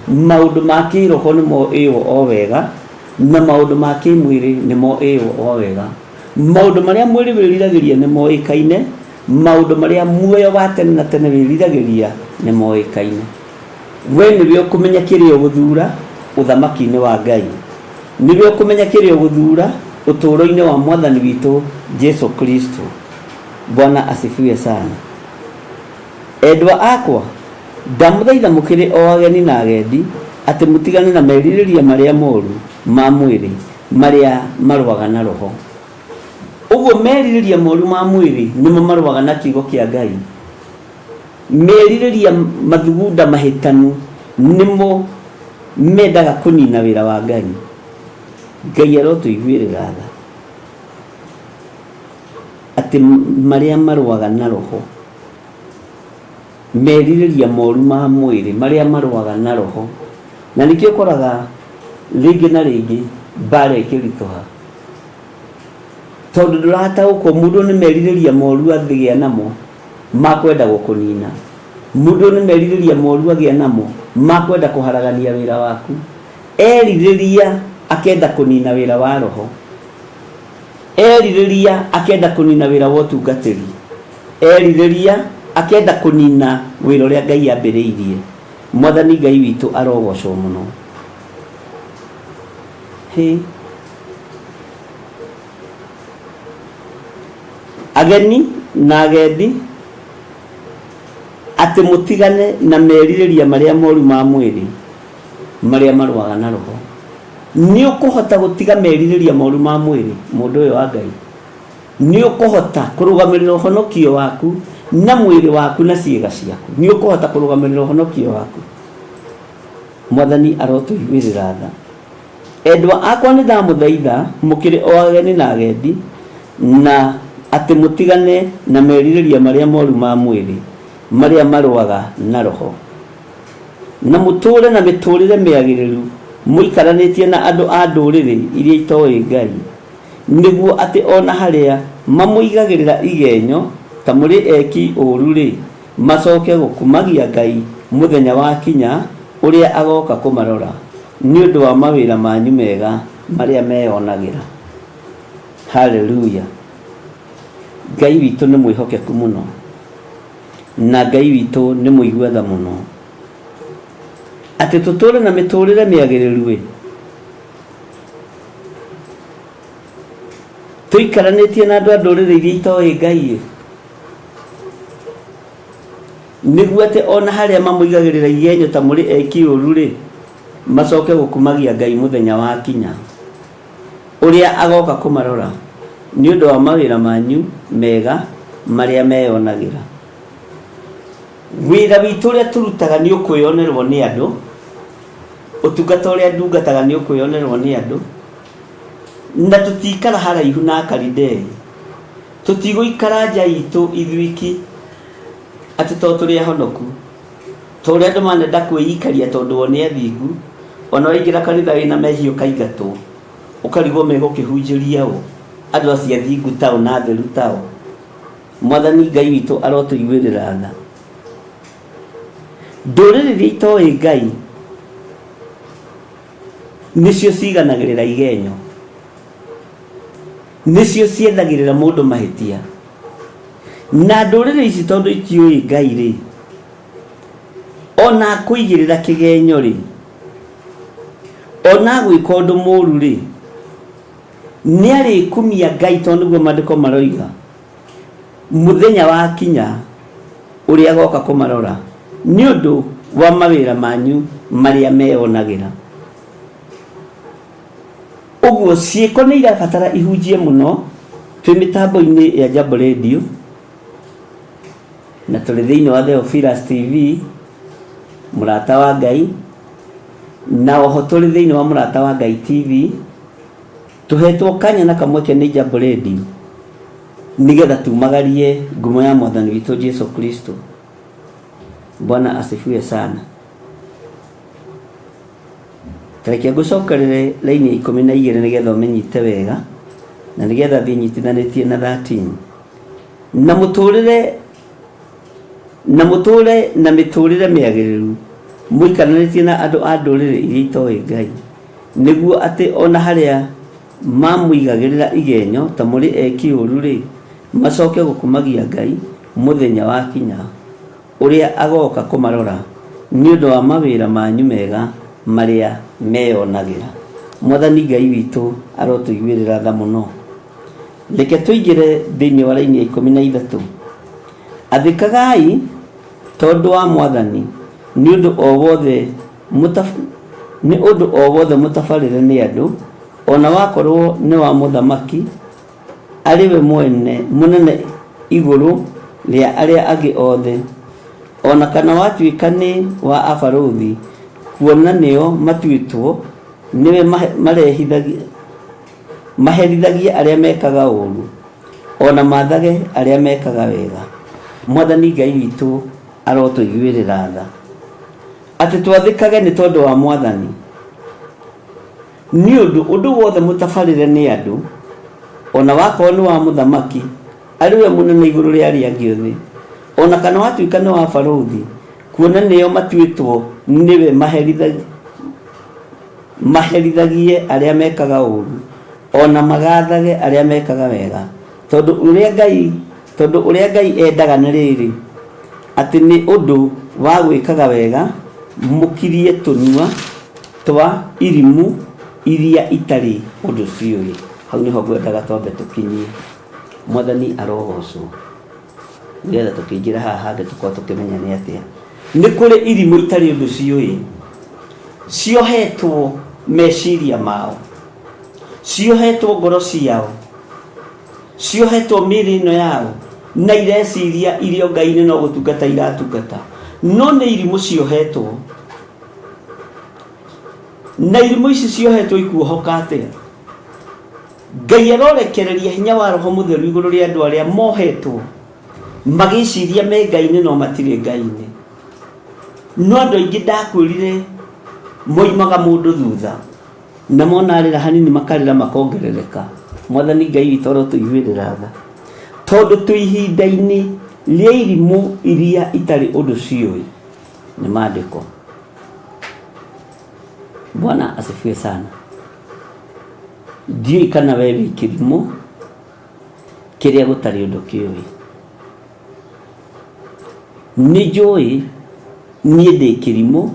maũndũ ma kĩĩroho nĩmo ĩo o wega, na maũndũ ma kĩĩmwĩrĩ nĩmo ĩo o wega. Maũndũ marĩa mwĩrĩ wĩriragĩria nĩ moĩkaine, maũndũ marĩa muoyo wa tene na tene wĩriragĩria nĩ moĩkaine. We nĩwe ũkũmenya kĩrĩa ũgũthura ũthamaki-inĩ wa Ngai. Nĩwe ũkũmenya kĩrĩa ũgũthura ũtũũro-inĩ wa Mwathani witũ Jesu Kristo. Bwana asifiwe sana. Endwa akwa, ndamũthaitha mũkĩrĩ o ageni na agendi, atĩ mũtigane na merirĩria marĩa moru ma mwĩrĩ, marĩa marũaga na roho. Ũguo merirĩria moru ma mwĩrĩ nĩmo marũaga na kiugo kĩa Ngai. Merirĩria mathugunda mahĩtanu nĩmo mendaga kũnina wĩra wa Ngai. Ngai arotũiguĩrĩra tha atĩ marĩa marũaga na roho, merirĩria moru ma mwĩrĩ marĩa marũaga na roho, na nĩkĩo ũkoraga rĩngĩ na rĩngĩ mbara ĩkĩritũha, tondũ ndũrataũkwo mũndũ nĩ merirĩria moru angĩgĩa namo ma kwenda gũkũnina, mũndũ nĩ merirĩria moru agĩa namo ma kwenda kũharagania wĩra waku, erirĩria akenda kũnina wĩra wa roho, erirĩria akenda kũnina wĩra wa ũtungatĩri, erirĩria akenda kũnina wĩra ũrĩa Ngai ambĩrĩirie. Mwathani Ngai witũ arogocwo mũno. Hĩ. Ageni na agendi atĩ mũtigane na merirĩria marĩa moru ma mwĩrĩ marĩa marũaga na roho. Nĩ ũkũhota gũtiga merirĩria moru ma mwĩrĩ, mũndũ ũyũ wa Ngai? Nĩ ũkũhota kũrũgamĩrĩra ũhonokio waku na mwĩrĩ waku na ciĩga ciaku? Nĩ ũkũhota kũrũgamĩrĩra ũhonokio waku? Mwathani arotũiguĩrĩra tha. Endwa akwa, nĩ ndamũthaitha mũkĩrĩ o ageni na agendi, na atĩ mũtigane na merirĩria marĩa moru ma mwĩrĩ marĩa marũaga na roho, na mũtũũre na mĩtũũrĩre mĩagĩrĩru mũikaranĩtie na andũ a ndũrĩrĩ iria itoĩ Ngai, nĩguo atĩ o na harĩa mamũigagĩrĩra igenyo ta mũrĩ eki ũũru-rĩ, macoke gũkumagia Ngai mũthenya wakinya ũrĩa agoka kũmarora nĩ ũndũ wa mawĩra manyu mega marĩa meyonagĩra. Haleluya! Ngai witũ nĩ mwĩhokeku mũno, na Ngai witũ nĩ mũigua tha mũno. Atĩ tũtũũre na mĩtũũrĩre mĩagĩrĩru-ĩ, tũikaranĩtie na andũ a ndũrĩrĩ iria itoĩ Ngai-ĩ, nĩguo atĩ o na harĩa mamũigagĩrĩra igenyo ta mũrĩ eki ũũru-rĩ, macoke gũkumagia Ngai mũthenya wakinya ũrĩa agoka kũmarora nĩ ũndũ wa mawĩra manyu mega marĩa meyonagĩra. Wĩra witũ ũrĩa tũrutaga nĩ ũkwĩyonerwo nĩ andũ, ũtungata ũrĩa ndungataga nĩ ũkwĩyonerwo nĩ andũ, na tũtikara haraihu na Akalidei, tũtigũikara nja itũ ithuiki atĩ to tũrĩ ahonoku, ta ũrĩa andũ manenda kwĩikaria tondũ o nĩ athingu, ona waingĩra kanitha wĩna mehia ũkaingatwo, ũkarigwo megũkĩhunjĩria ũ, andũ acio athingu tao na atheru tao. Mwathani Ngai witũ arotũiguĩrĩra tha. Ndũrĩrĩ iria itoĩ Ngai nĩcio ciganagĩrĩra igenyo, nĩcio ciethagĩrĩra mũndũ mahĩtia. Na ndũrĩrĩ ici tondũ itiũĩ Ngai rĩ, ona akũigĩrĩra kĩgenyo rĩ, ona agwĩka ũndũ mũru rĩ, nĩ arĩkumia Ngai tondũ nĩguo maandĩko maroiga, mũthenya wakinya ũrĩa agoka kũmarora nĩ ũndũ wa mawĩra manyu marĩa meyonagĩra. Ũguo ciĩko nĩ irabatara ihunjie mũno twĩ mĩtambo-inĩ ya Jambo Radio na tũrĩ thĩinĩ wa Theophilus TV, Mũrata wa Ngai, na oho tũrĩ thĩinĩ wa Mũrata wa Ngai TV, tũhetwo kanya na kamweke nĩ Jambo Radio nĩgetha tumagarie ngumo ya Mwathani witũ Jesu Kristo. Bwana asifiwe sana. Tareke ngũcokerere raini ya 12 nĩgetha ũmĩnyite wega na nĩgetha thiĩ nyitithanĩtie na 13. Na mũtũũrĩre na mũtũũre na mĩtũũrĩre mĩagĩrĩru mũikaranĩtie na andũ a ndũrĩrĩ iria itoĩ Ngai, nĩguo atĩ o na harĩa mamũigagĩrĩra igenyo ta mũrĩ eki ũũru-rĩ, macoke gũkumagia Ngai mũthenya wakinya ũrĩa agoka kũmarora nĩ ũndũ wa mawĩra manyu mega marĩa meyonagĩra. Mwathani Ngai witũ arotũiguĩrĩra tha mũno. Reke tũingĩre thĩinĩ wa raini ya 13. Athĩkagai tondũ wa Mwathani nĩ ũndũ o wothe nĩ ũndũ o wothe mũtabarĩre nĩ andũ, o na wakorwo nĩ wa mũthamaki, arĩ we mwene mũnene igũrũ rĩa arĩa angĩ othe, o na kana watuĩka nĩ wa abarũthi, kuona nĩo matuĩtwo nĩwe maherithagie arĩa mekaga ũũru, o na maathage arĩa mekaga wega. Mwathani Ngai witũ arotũiguĩrĩra tha, atĩ twathĩkage nĩ tondũ wa Mwathani. Nĩ ũndũ ũndũ wothe mũtabarĩre nĩ andũ, o na wakorwo nĩ wa mũthamaki, arĩ we mũnene igũrũ rĩa arĩa angĩ othe, o na kana watuĩka nĩ wa barũthi, kuona nĩo matuĩtwo nĩwe maherithagie arĩa mekaga ũũru, o na magathage arĩa mekaga wega. Tondũ ũrĩa Ngai tondũ ũrĩa Ngai endaga nĩ rĩrĩ, atĩ nĩ ũndũ wa gwĩkaga wega mũkirie tũnua twa irimũ iria itarĩ ũndũ ciũĩ. Hau nĩho ngwendaga twambe tũkinyie. Mwathani arogocwo. Nĩgetha tũkĩingĩra haha hangĩ tũkorwo tũkĩmenya nĩ atĩa. Nĩ kũrĩ irimũ itarĩ ũndũ ciũĩ, ciohetwo meciria mao, ciohetwo ngoro ciao, ciohetwo mĩĩrĩ ĩno yao, na ireciria irĩ o Ngai-inĩ no gũtungata iratungata, no nĩ irimũ ciohetwo. Na irimũ ici ciohetwo ikuohoka atĩa? Ngai arorekereria hinya wa Roho Mũtheru igũrũ rĩa andũ arĩa mohetwo magĩciria me Ngai-inĩ no matirĩ Ngai-inĩ. No andũ aingĩ ndakwĩrire moimaga mũndũ thutha na mona arĩra hanini makarĩra makongerereka. Mwathani Ngai witũ arotũiguĩrĩra tha, tondũ twĩ ihinda-inĩ rĩa irimũ iria itarĩ ũndũ ciũĩ. Nĩ maandĩko. Bwana asifiwe sana. Ndiũĩ kana we wĩ kĩrimũ kĩrĩa gũtarĩ ũndũ kĩũĩ. Nĩ njũĩ niĩ ndĩ kĩrimũ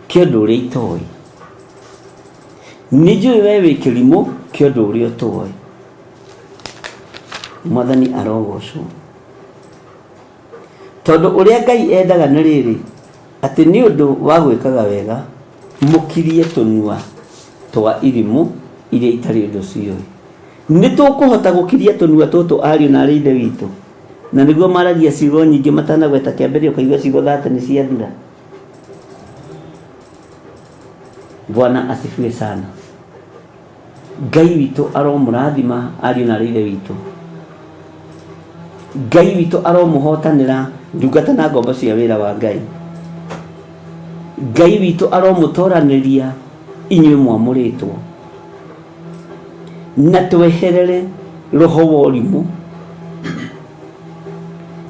kĩa ũndũ ũrĩa itoĩ. Nĩ njũĩ we wĩ kĩrimũ kĩa ũndũ ũrĩa ũtoĩ. Mwathani arogocwo. Tondũ ũrĩa Ngai endaga nĩ rĩrĩ, atĩ nĩ ũndũ wa gwĩkaga wega, mũkirie tũnua twa irimũ iria itarĩ ũndũ ciũĩ. Nĩ tũkũhota gũkiria tũnua tũtũ ariũ na aarĩ a Ithe witũ? Na nĩguo maragia ciugo nyingĩ matanagweta kĩambĩrĩria ũkaigua ciugo thate nĩ ciathira. Bwana asifiwe sana. Ngai witũ aromũrathima ariũ na aarĩ a Ithe witũ. Ngai witũ aromũhotanĩra ndungata na ngombo cia wĩra wa Ngai. Ngai witũ aromũtoranĩria inyuĩ mwamũrĩtwo. Na tweherere roho wa ũrimũ,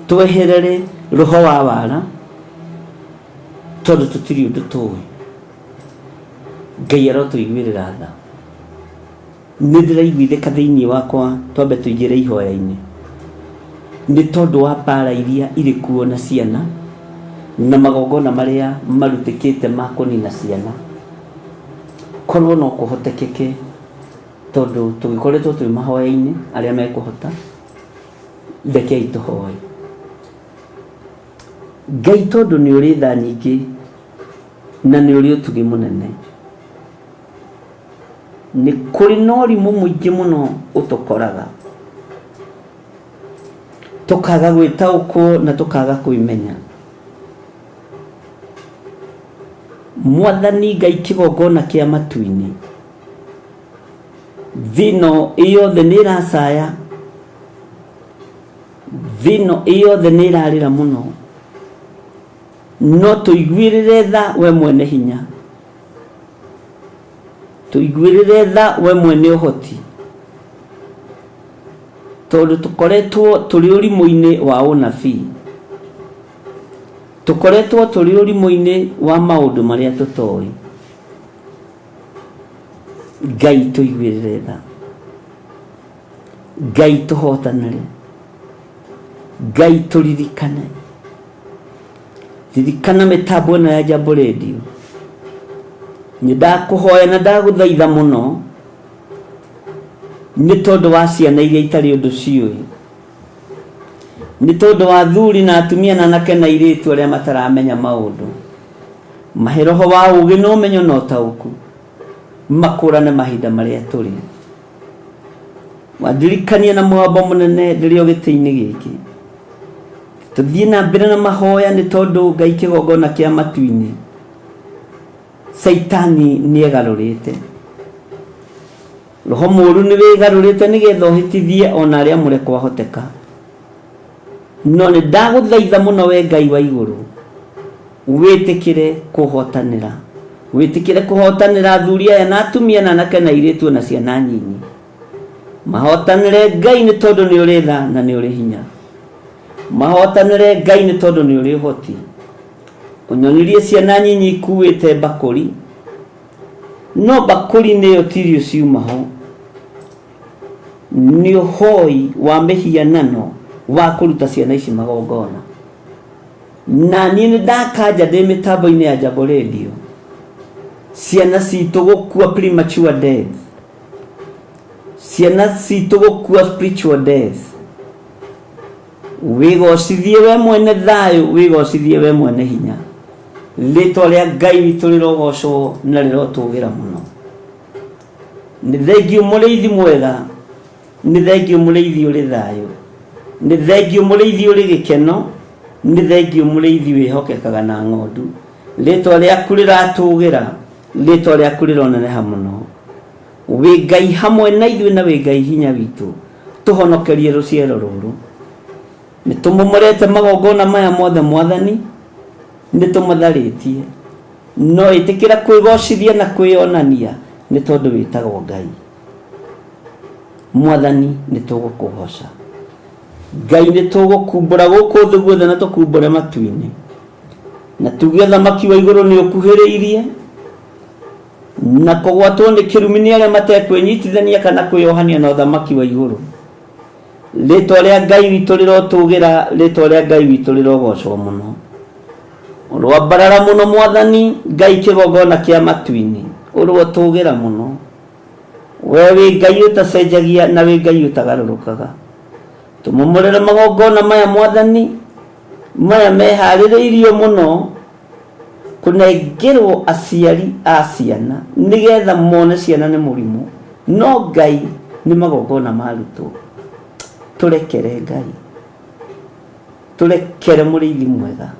tweherere roho wa wara, tondũ tũtirĩ ũndũ tũĩ. Ngai arotũiguĩrĩra tha. Nĩ ndĩraiguithĩka thĩinĩ wakwa twambe tũingĩre ihoya-inĩ nĩ tondũ wa mbara iria irĩ kuo na ciana na magongona marĩa marutĩkĩte ma kũnina ciana. Korwo no kũhotekeke tondũ tũgĩkoretwo twĩ mahoya-inĩ arĩa mekũhota, rekei tũhoe. Ngai tondũ nĩ ũrĩ tha nyingĩ na nĩ ũrĩ ũtugi mũnene, nĩ kũrĩ na ũrimũ mũingĩ mũno ũtũkoraga, tũkaga gwĩtaũkwo na tũkaga kwĩmenya. Mwathani Ngai kĩgongona kĩa matu-inĩ, thĩ ĩno yothe nĩ ĩracaya, thĩ ĩno yothe nĩ ĩrarĩra mũno, no tũiguĩrĩre tha we mwene hinya. Tũiguĩrĩre tha we mwene ũhoti, tondũ tũkoretwo tũrĩ ũrimũ-inĩ wa ũnabii, tũkoretwo tũrĩ ũrimũ-inĩ wa maũndũ marĩa tũtoĩ. Ngai tũiguĩrĩre tha, Ngai tũhotanĩre, Ngai tũririkane. Ririkana mĩtambo ĩno ya Jambo Radio. Nĩ ndakũhoya na ndagũthaitha mũno nĩ tondũ wa ciana iria itarĩ ũndũ ciũĩ, nĩ tondũ wa athuri na atumia na anake na airĩtu arĩa mataramenya maũndũ. Mahe roho wa ũũgĩ na ũmenyo na ũtaũku, makũrane mahinda marĩa tũrĩ. Wandirikania na mũgambo mũnene ndĩrĩ o gĩtĩ-inĩ gĩkĩ. Tũthiĩ na mbere na mahoya nĩ tondũ Ngai kĩgongona kĩa matu-inĩ. Caitani nĩ egarũrĩte. Roho mũũru nĩ wĩgarũrĩte nĩgetha ũhĩtithie ona arĩa amũre kwahoteka. No nĩ ndagũthaitha mũno we Ngai wa igũrũ, wĩtĩkĩre kũhotanĩra. Wĩtĩkĩre kũhotanĩra athuri aya na atumia na anake na airĩtu na ciana nyinyi. Mahotanĩre Ngai nĩ tondũ nĩ ũrĩ tha na nĩ ũrĩ hinya. Mahotanĩre Ngai nĩ tondũ nĩ ũrĩ ũhoti. Ũnyonirie ciana nyinyi ikuĩte mbakũri, no mbakũri nĩyo ti irio ciuma ho. Nĩ ũhoi wa mĩhianano wa kũruta ciana ici magongona. Na niĩ nĩ ndakanja ndĩ mĩtambo-inĩ ya Jambo Radio, ciana citũ gũkua premature death. Ciana citũ gũkua spiritual death. Wĩgocithie we mwene thayũ, wĩgocithie we mwene hinya. Rĩtwa rĩa Ngai witũ rĩrogocwo na rĩrotũgĩra mũno. Nĩ thengiũ mũrĩithi mwega, nĩ thengiũ mũrĩithi ũrĩ thayũ, nĩ thengiũ mũrĩithi ũrĩ gĩkeno, nĩ thengiũ mũrĩithi wĩhokekaga na ng'ondu. Rĩtwa rĩaku rĩratũgĩra, rĩtwa rĩaku rĩroneneha mũno. Wĩ Ngai hamwe na ithuĩ na wĩ Ngai hinya witũ, tũhonokerie rũciaro rũrũ. Nĩ tũmomorete magongona maya mothe Mwathani, nĩ tũmatharĩtie. No ĩtĩkĩra kwĩgocithia na kwĩyonania nĩ tondũ wĩtagwo Ngai. Mwathani nĩ tũgũkũgoca. Ngai nĩ tũgũkumbũra gũkũ thĩ guothe na tũkumbũre matu-inĩ. Na tuge ũthamaki wa igũrũ nĩ ũkuhĩrĩirie. Na kũgwatwo nĩ kĩrumi nĩ arĩa matekwĩnyitithania kana kwĩyohania na ũthamaki wa igũrũ. Rĩtwa rĩa Ngai witũ rĩrotũgĩra, rĩtwa rĩa Ngai witũ rĩrogocwo mũno. Ũrwambarara mũno Mwathani Ngai kĩgongona kĩa matu-inĩ, ũrotũgĩra mũno. We wĩ Ngai ũtacenjagia na wĩ Ngai ũtagarũrũkaga. Tũmomorere magongona maya Mwathani, maya meharĩrĩirio mũno kũnengerwo aciari a ciana nĩgetha mone ciana nĩ mũrimũ, no Ngai nĩ magongona marutwo. Tũrekere Ngai, tũrekere mũrĩithi mwega.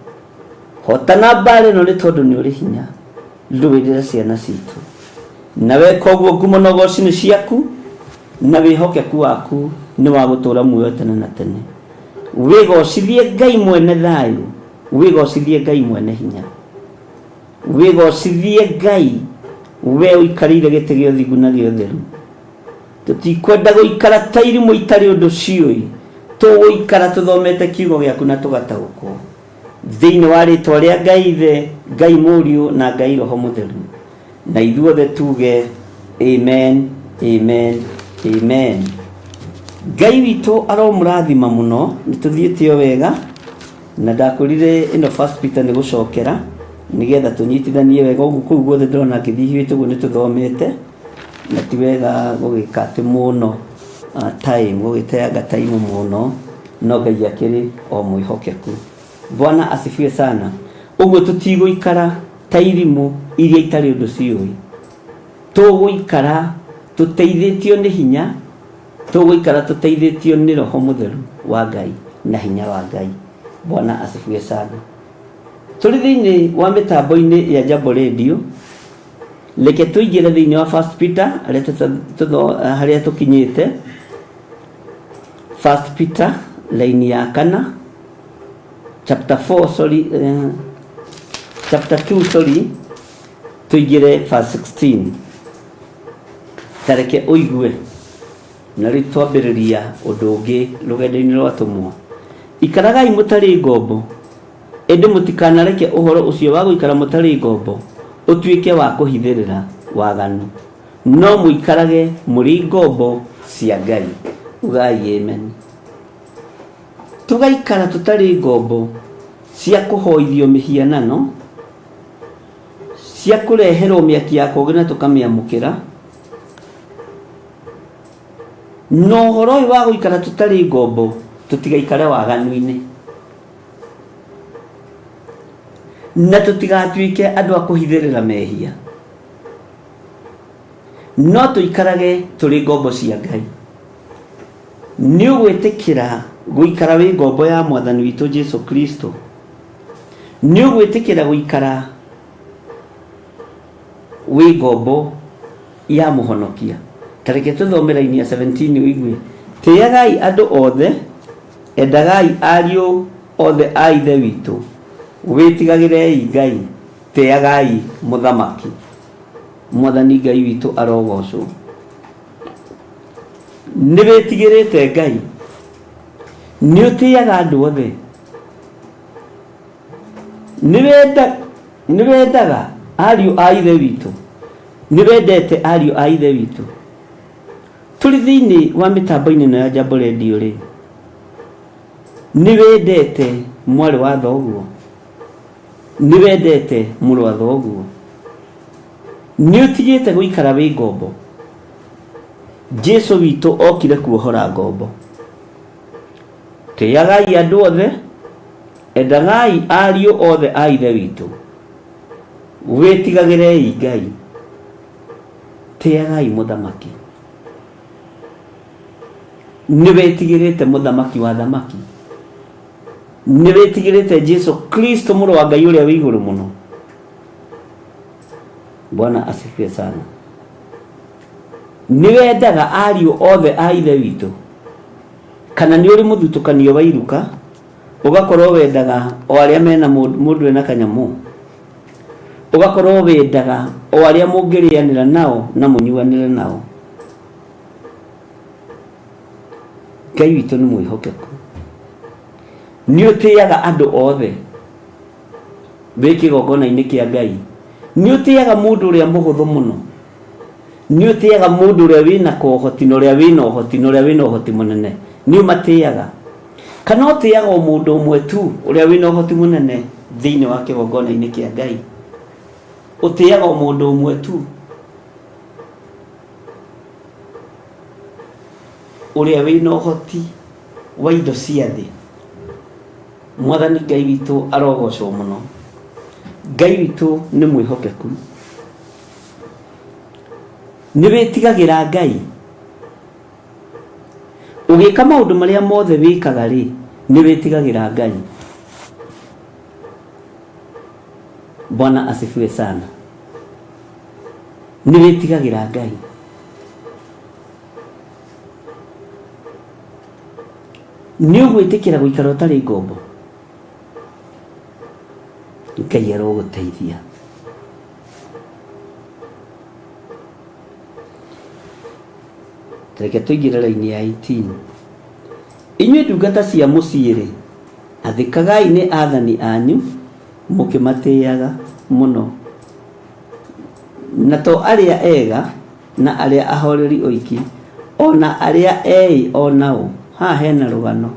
Hotana mbara ĩno nĩ tondũ nĩ ũrĩ hinya, rũĩrĩra ciana citũ. Na weka ũguo ngumo na ũgoci nĩ ciaku, na wĩhokeku waku nĩ wa gũtũũra muoyo tene na tene. Wĩgocithie Ngai mwene thayũ, wĩgocithie Ngai mwene hinya. Wĩgocithie Ngai we ũikarĩire gĩtĩ gĩa ũthingu na gĩa ũtheru. Tũtikwenda gũikara ta irimũ itarĩ ũndũ ciũĩ, tũgũikara tũthomete kiugo gĩaku na tũgataũkwo. Thĩinĩ wa rĩtwa rĩa Ngai Ithe, Ngai Mũriũ na Ngai Roho Mũtheru. Na ithuothe tuge amen, amen, amen. Ngai witũ aromũrathima mũno, nĩ tũthiĩte o wega na ndakwĩrire ĩno First Peter nĩ gũcokera nĩgetha tũnyitithanie wega ũguo kũu guothe ndĩrona ngĩthiĩ hiũhĩte ũguo nĩ tũthomete na ti wega gũgĩka atĩ mũno time gũgĩteanga time mũno no Ngai akĩrĩ o mwĩhokeku. Bwana asifiwe sana. Ũguo tũtigũikara ta irimũ iria itarĩ ũndũ ciũĩ. Tũgũikara tũteithĩtio nĩ hinya, tũgũikara tũteithĩtio nĩ Roho Mũtheru wa Ngai na hinya wa Ngai. Bwana asifiwe sana. Tũrĩ thĩinĩ wa mĩtambo-inĩ ya Jambo Radio, reke tũingĩre thĩinĩ wa First Peter harĩa tũkinyĩte. First Peter laini ya kana chapter 4 sorry, chapter 2 sorry, tũingĩre verse 16. Tareke ũigue na rĩu twambĩrĩria ũndũ ũngĩ rũgendo-inĩ rwa atũmwo. Ikaragai mũtarĩ ngombo, ĩndĩ mũtikanareke ũhoro ũcio wa gũikara mũtarĩ ngombo ũtuĩke wa kũhithĩrĩra waganu, no mũikarage mũrĩ ngombo cia Ngai. Ugai amen. Tũgaikara tũtarĩ ngombo cia kũhoithio mĩhianano, cia kũreherwo mĩaki ya kũngĩ na tũkamĩamũkĩra, na ũhoro ũyũ wa gũikara tũtarĩ ngombo tũtigaikare waganu-inĩ, na tũtigatuĩke andũ a kũhithĩrĩra mehia, no tũikarage tũrĩ ngombo cia Ngai. Nĩ ũgwĩtĩkĩra gũikara wĩ ngombo ya Mwathani witũ Jesu Kristo? Nĩ ũgwĩtĩkĩra gũikara wĩ ngombo ya Mũhonokia? Ta reke tũthome raini ya 17 ũigue. Tĩagai andũ othe, endagai ariũ othe a Ithe witũ, wĩtigagĩrei Ngai, tĩagai mũthamaki. Mwathani Ngai witũ arogocwo. Nĩ wĩtigĩrĩte Ngai? Nĩ ũtĩaga andũ othe? Nĩ wendaga ariũ a Ithe witũ? Nĩ wendete ariũ a Ithe witũ? Tũrĩ thĩinĩ wa mĩtambo-inĩ ĩno ya Jambo Radio rĩ, nĩ wendete mwarĩ wa thoguo? Nĩ wendete mũrũ wa thoguo? Nĩ ũtigĩte gũikara wĩ ngombo? Jesu witũ okire kuohora ngombo. Tĩagai andũ othe, endagai ariũ othe a Ithe witũ, wĩtigagĩrei Ngai, tĩagai mũthamaki. Nĩ wĩtigĩrĩte mũthamaki wa thamaki? Nĩ wĩtigĩrĩte Jesu Kristo mũrũ wa Ngai ũrĩa wĩ igũrũ mũno? Bwana asifiwe sana. Nĩ wendaga ariũ othe a Ithe witũ? Kana nĩ ũrĩ mũthutũkanio wa iruka, ũgakorwo wendaga o arĩa mena mũndũ ena kanyamũ? Ũgakorwo wendaga o arĩa mũngĩrĩanĩra nao na mũnyuanĩre nao? Ngai witũ nĩ mwĩhokeku. Nĩ ũtĩaga andũ othe wĩ kĩgongona-inĩ kĩa Ngai. Nĩ ũtĩaga mũndũ ũrĩa mũhũthũ mũno. Nĩ ũtĩaga mũndũ ũrĩa wĩna kohoti na ũrĩa wĩna ũhoti na ũrĩa wĩna ũhoti mũnene. Nĩ ũmatĩaga. Kana ũtĩaga o mũndũ ũmwe tu ũrĩa wĩna ũhoti mũnene thĩinĩ wa kĩgongona-inĩ kĩa Ngai. Ũtĩaga o mũndũ ũmwe tu ũrĩa wĩna ũhoti wa indo cia thĩ. Mwathani Ngai witũ arogocwo mũno. Ngai witũ nĩ mwĩhokeku. Nĩ wĩtigagĩra Ngai? Ũgĩka maũndũ marĩa mothe wĩkaga rĩ, nĩ wĩtigagĩra Ngai? Bwana asifiwe sana. Nĩ wĩtigagĩra Ngai? Nĩ ũgwĩtĩkĩra gũikara ũtarĩ ngombo? Ngai arogũteithia. Reke tũingĩre raini ya 18. Inyuĩ ndungata cia mũciĩ-rĩ, athĩkagai nĩ athani anyu mũkĩmatĩaga mũno, na to arĩa ega na arĩa ahoreri oiki, o na arĩa eĩ o nao. Haha hena rũgano.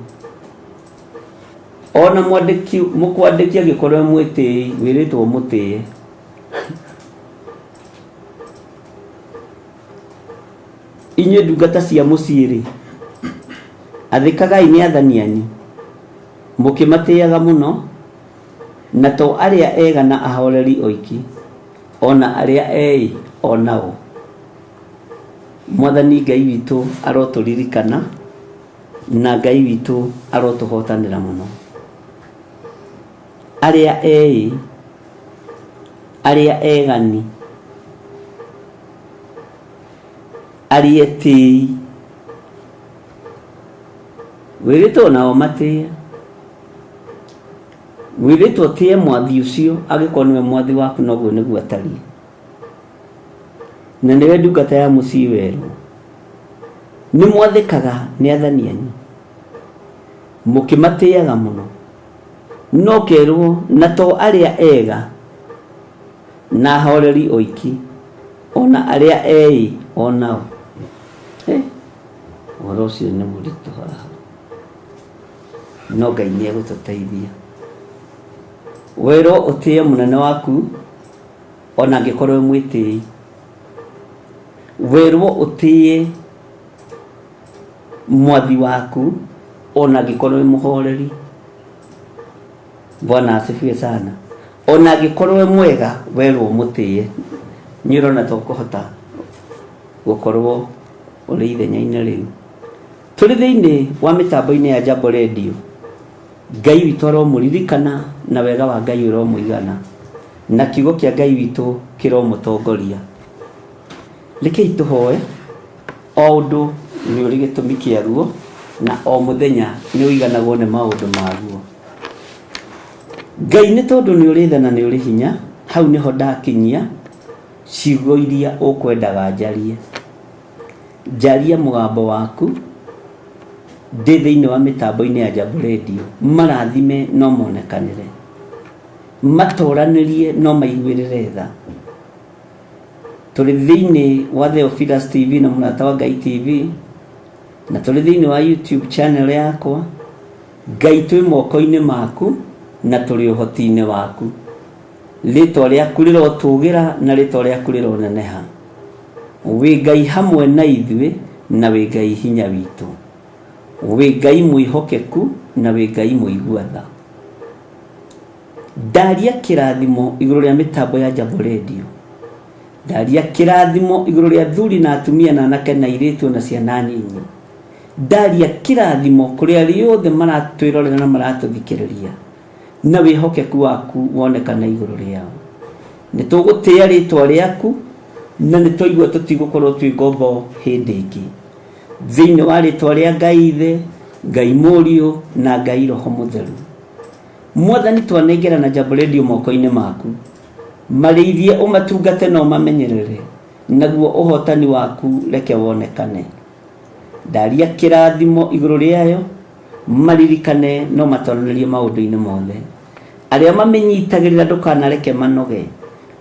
O na mwandĩki mũkwandĩki angĩkorwo e mwĩtĩi, wĩrĩtwo ũmũtĩe. Inyuĩ ndungata cia mũciĩ-rĩ, athĩkagai nĩ athani anyu, mũkĩmatĩaga mũno, na to arĩa ega na ahoreri oiki, o na arĩa eĩ o nao. Mwathani Ngai witũ arotũririkana, na Ngai witũ arotũhotanĩra mũno. Arĩa eĩ, arĩa egani, arĩa etĩi, wĩrĩtwo nao matĩe. Wĩrĩtwo ũtĩe mwathi ũcio angĩkorwo nĩwe mwathi waku na ũguo nĩguo atariĩ. Na nĩwe ndungata ya mũciĩ werwo. Nĩ mwathĩkaga nĩ athani anyu, mũkĩmatĩaga mũno. No kerwo na to arĩa ega na ahoreri oiki, o na arĩa eĩ o nao. Eh, ũhoro ũcio nĩ mũritũ haha. No Ngai nĩ egũtũteithia. Werwo ũtĩe mũnene waku ona angĩkorwo wĩ mwĩtĩi. Werwo ũtĩe mwathi waku ona angĩkorwo wĩ mũhoreri. Bwana asifiwe sana. Ona angĩkorwo wĩ mwega werwo ũmũtĩe. Nĩ ũrona ta ũkũhota gũkorwo ũrĩ ithenya-inĩ rĩu. Tũrĩ thĩinĩ wa mĩtambo-inĩ ya Jambo Radio, Ngai witũ aromũririkana na wega wa Ngai ũromũigana, na kiugo kĩa Ngai witũ kĩromũtongoria. Rekei tũhoe, o ũndũ nĩ ũrĩ gĩtũmi kĩaguo, na o mũthenya nĩ ũiganagwo nĩ maũndũ maguo. Ngai nĩ tondũ nĩ ũrĩ tha na nĩ ũrĩ hinya, hau nĩho ndakinyia ciugo iria ũkwendaga njarie. Njaria mũgambo waku ndĩ thĩinĩ wa mĩtambo-inĩ ya Jambo Radio, marathime no monekanĩre, matoranĩrie no maiguĩrĩre tha. Tũrĩ thĩinĩ wa Theophilus TV na Mũrata wa Ngai TV, na tũrĩ thĩinĩ wa YouTube channel yakwa. Ngai twĩ moko-inĩ maku na tũrĩ ũhoti-inĩ waku. Rĩtwa rĩaku rĩrotũgĩra na rĩtwa rĩaku rĩroneneha. Wĩ Ngai hamwe na ithuĩ Na wĩ Ngai hinya witũ, wĩ Ngai mwĩhokeku, na wĩ Ngai mũigua tha. Ndaria kĩrathimo igũrũ rĩa mĩtambo ya Jambo Radio, ndaria kĩrathimo igũrũ rĩa athuri na atumia na anake na airĩtu na ciana nyinyi, ndaria kĩrathimo kũrĩ arĩa othe maratwĩrorera na maratũthikĩrĩria, na wĩhokeku waku wonekane igũrũ rĩao. Nĩ tũgũtĩĩa rĩtwa rĩaku, na nĩ twaigua tũtigũkorwo twĩ ngombo hĩndĩ ĩngĩ. Thĩinĩ wa rĩtwa rĩa Ngai Ithe, Ngai Mũriũ na Ngai Roho Mũtheru. Mwathani, twanengerana Jambo Radio moko-inĩ maku, marĩithie, ũmatungate na ũmamenyerere, naguo ũhotani waku reke wonekane. Ndaria kĩrathimo igũrũ rĩayo, maririkane no matonererie maũndũ-inĩ mothe. Arĩa mamĩnyitagĩrĩra ndũkanareke manoge,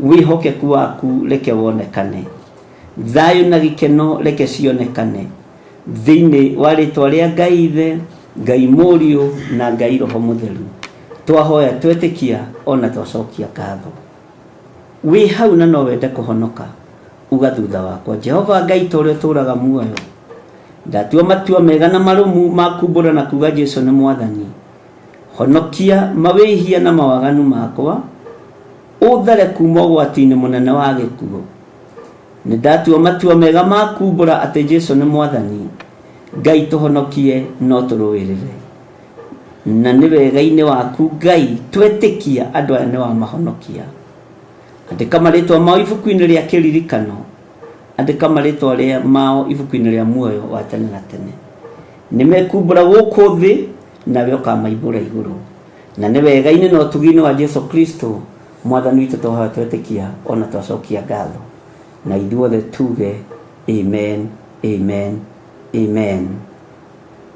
wĩhokeku waku reke wonekane. Thayũ na gĩkeno reke cionekane thĩinĩ wa rĩtwa rĩa Ngai Ithe, Ngai Mũriũ na Ngai Roho Mũtheru. Twahoya twetĩkia ona twacokia ngatho. Wĩ hau na no wende kũhonoka, uga thutha wakwa, Jehova Ngai ta ũrĩa ũtũũraga muoyo, ndatua matua mega na marũmu ma kumbũra na kuga Jesu nĩ Mwathani. Honokia mawĩhia na mawaganu makwa, ũthare kuma ũgwati-inĩ mũnene wa gĩkuũ. Nĩ ndatua matua mega ma kumbũra atĩ Jesu nĩ Mwathani. Ngai tũhonokie no tũrũĩrĩre. Na nĩ wega-inĩ waku Ngai twetĩkia andũ aya nĩ wamahonokia. Andĩka marĩtwa mao ibuku-inĩ rĩa kĩririkano, andĩka marĩtwa rĩa mao ibuku-inĩ rĩa muoyo wa tene na tene. Nĩ mekumbũra gũkũ thĩ, nawe ũkamaimbũra igũrũ. Na nĩ wega-inĩ na ũtugi-inĩ wa Jesu Kristo Mwathani witũ twahoya twetĩkia ona twacokia ngatho. Na ithuothe tuge amen, amen, amen.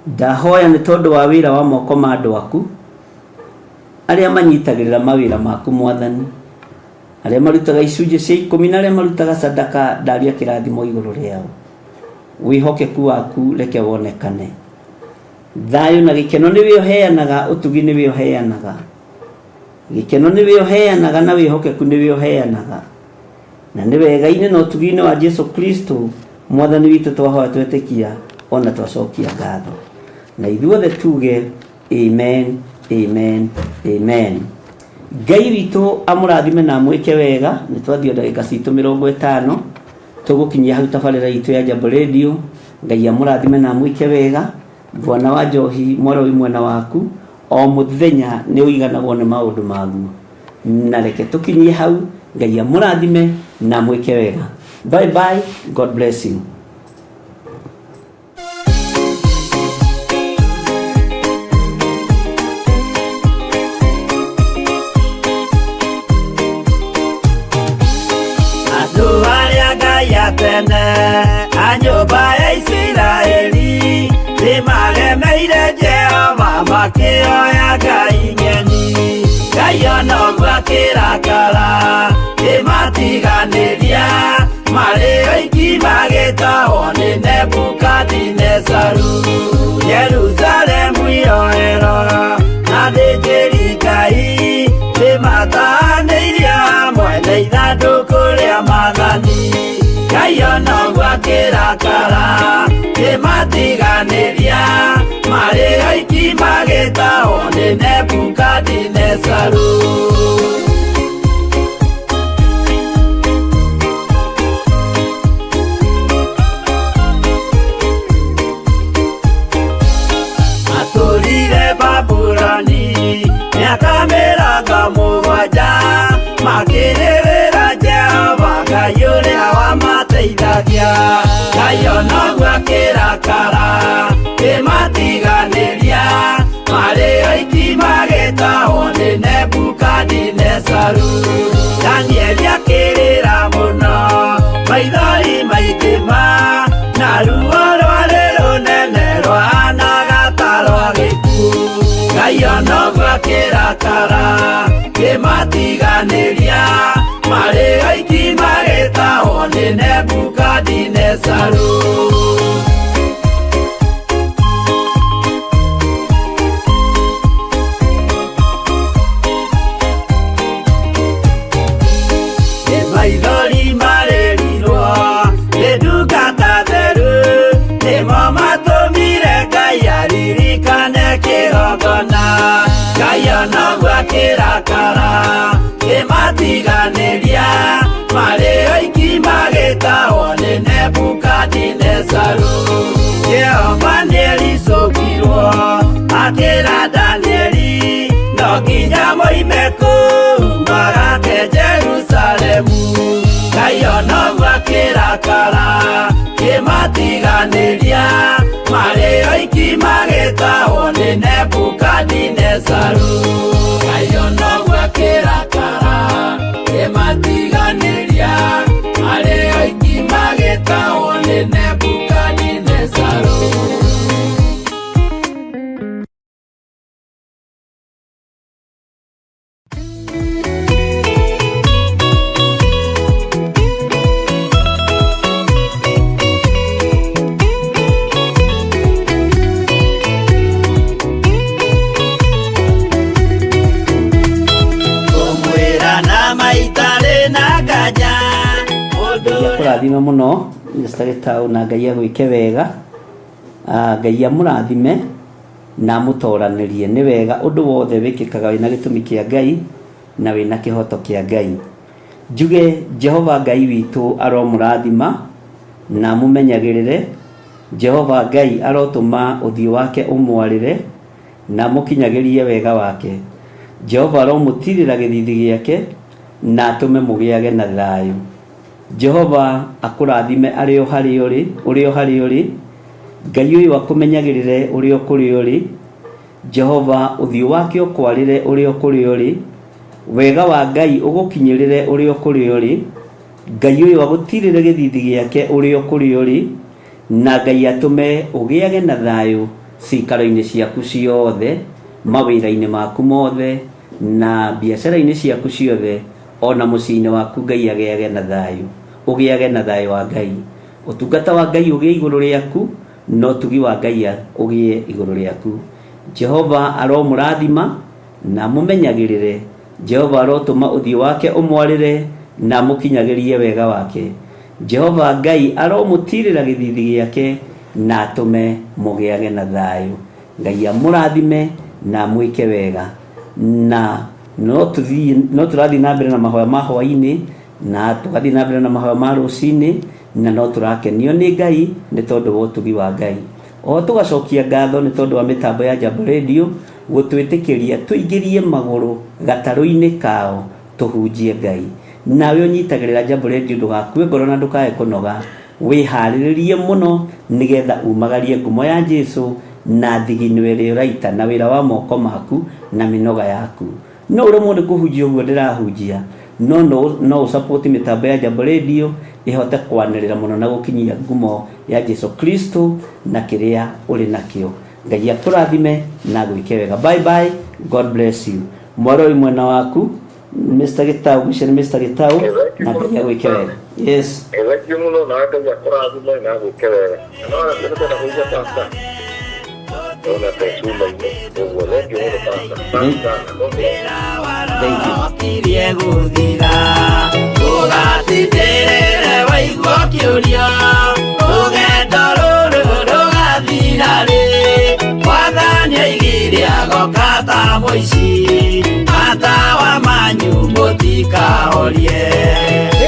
Ndahoya nĩ tondũ wa wĩra wa moko ma andũ aku arĩa manyitagĩrĩra mawĩra maku Mwathani, arĩa marutaga icunjĩ cia ikũmi na arĩa marutaga sadaka, ndaria kĩrathimo igũrũ rĩao. Wĩhokeku waku reke wonekane. Thayũ na gĩkeno nĩwe ũheanaga, ũtugi nĩwe ũheanaga, gĩkeno nĩwe ũheanaga na wĩhokeku nĩwe ũheanaga. Na nĩ wega-inĩ na ũtugi-inĩ wa Jesu Kristo Mwathani witũ twahoya twetĩkia ona twacokia ngatho. Na ithuothe tuge amen, amen, amen. Ngai witũ amũrathime na amwĩke wega. Nĩ twathiĩ ndagĩka citũ 50, tũgũkinyia hau tabarĩra itũ ya Jambo Radio. Ngai amũrathime na amwĩke wega. Bwana wa njohi mwaro wĩ mwena waku, o mũthenya nĩ ũiganagwo nĩ maũndũ maguo. Na reke tũkinyie hau. Ngai amũrathime na amwĩke wega. Bye bye, God bless you. Andũ arĩa Ngai a tene a nyũmba ya Isiraeli nĩmaremeire Jehova makĩoya ngai ng'eni. Ngai ona ũguo akĩrakara kĩmatiganĩria marĩ oiki magĩtahwo nĩ Nebukadinezaru. Yerusalemu iroero na thĩnjĩri Ngai nĩmatanĩirio hamwe na ithandũkũ rĩa maathani. Ngai ona ũguo akĩrakara kĩmatiganĩria marĩ oiki magĩtahwo nĩ Nebukadinezaru. Matũrire Babuloni mĩaka 70 makĩrĩrĩra Jehova Ngai ũrĩa wamateithagia. Ngai ona ũguo akĩrakara kĩmatiganĩria marĩ oiki magĩtahwo nĩ Nebukadinezaru. Danieli akĩrĩra mũno maithori maingĩ ma na ruo rwarĩ rũnene rwahanaga ta rwa gĩkuũ. Ngai ona ũguo akĩrakara kĩmatiganĩria marĩ oiki magĩtahwo nĩ Nebukadinezaru. Nĩ maithori marĩrirwo nĩ ndungata theru nĩ mũigana Ngai onoguo akĩrakara kĩmatiganĩria marĩ oiki magĩtahwo nĩ Nebukadinezaru. Jehova nĩericũkirwo akĩra Danieli no nginya moime kũu magake Jerusalemu. Ngai onoguo akĩrakara kĩmatiganĩria marĩ oiki magĩtahwo nĩ Nebukadinezaru. Ngai onoguo akĩrakara kĩmatiganĩria marĩ oiki magĩtahwo nĩ Nebukadinezaru. Kũmwĩra na maitarĩ na nganja mũndũ Ngai akũrathime mũno Mr. Gĩtaũ na Ngai agwĩke wega. Ngai amũrathime na amũtoranĩrie. Nĩ wega ũndũ wothe wĩkĩkaga wĩna gĩtũmi kĩa Ngai na wĩna kĩhoto kĩa Ngai. Njuge Jehova Ngai witũ aromũrathima na amũmenyagĩrĩre. Jehova Ngai arotũma ũthiũ wake ũmwarĩre na amũkinyagĩrie wega wake. Jehova aromũtirĩra gĩthithi gĩake na atũme mũgĩage na thayũ. Jehova akũrathime arĩ o harĩa ũrĩ, ũrĩ o harĩa ũrĩ. Ngai ũyũ akũmenyagĩrĩre ũrĩ o kũrĩa ũrĩ. Jehova ũthiũ wake ũkwarĩre ũrĩ o kũrĩa ũrĩ. Wega wa Ngai ũgũkinyĩrĩre ũrĩ o kũrĩa ũrĩ. Ngai ũyũ agũtirĩre gĩthithi gĩake ũrĩ o kũrĩa ũrĩ. Na Ngai atũme ũgĩage na thayũ cikaro-inĩ ciaku ciothe, mawĩra-inĩ maku mothe, na biacara-inĩ ciaku ciothe, ona mũciĩ-inĩ waku Ngai agĩage na thayũ. Ũgĩage na thayũ wa Ngai. Ũtungata wa Ngai ũgĩe igũrũ rĩaku, na ũtugi wa Ngai ũgĩe igũrũ rĩaku. Jehova aromũrathima na amũmenyagĩrĩre. Jehova arotũma ũthiũ wake ũmwarĩre na amũkinyagĩrie wega wake. Jehova Ngai aromũtirĩra gĩthithi gĩake na atũme mũgĩage na thayũ. Ngai amũrathime na amwĩke wega. Na no tũrathiĩ na mbere na mahoya ma hwaĩ-inĩ na tũgathiĩ na mbere na mahoya ma rũcinĩ na no tũrakenio nĩ Ngai nĩ tondũ wa ũtugi wa Ngai. Oho tũgacokia ngatho nĩ tondũ wa mĩtambo ya Jambo Radio gũtwĩtĩkĩria tũingĩrie magũrũ gatarũ-inĩ kao tũhunjie Ngai. Nawe ũnyitagĩrĩra Jambo Radio ndũgakue ngoro na ndũkae kũnoga, wĩharĩrĩrie mũno nĩgetha umagarie ngumo ya Jesu na thigino ĩrĩa ũraita na wĩra wa moko maku na mĩnoga yaku. No ũremwo nĩ kũhunjia ũguo ndĩrahunjia, no no ũsupport mĩtambo ya Jambo Radio ĩhote kwanĩrĩra mũno na gũkinyia ngumo ya Jesu Kristo na kĩrĩa ũrĩ nakĩo. Ngai akũrathime na agwĩke wega. Bye bye, God bless you. Mwarori mwena waku Mr. Gitau, ngwĩciria nĩ Mr. Gitau, na Ngai agwĩke wega. Yes. Thengiũ mũno na Ngai akũrathime na agwĩke wega. No nĩkwenda kũigua pastor. Ndona ta cuma-inĩ ũguo. Thengiũ mũno pastor. Asante sana. God bless. Thank you. Kirie gũthira ũgatindĩrĩre waigua ũkĩũria rũgendo rũrũ rũgathira rĩ Mwathani aigire agoka ta mũici matawa manyu mũtikahorie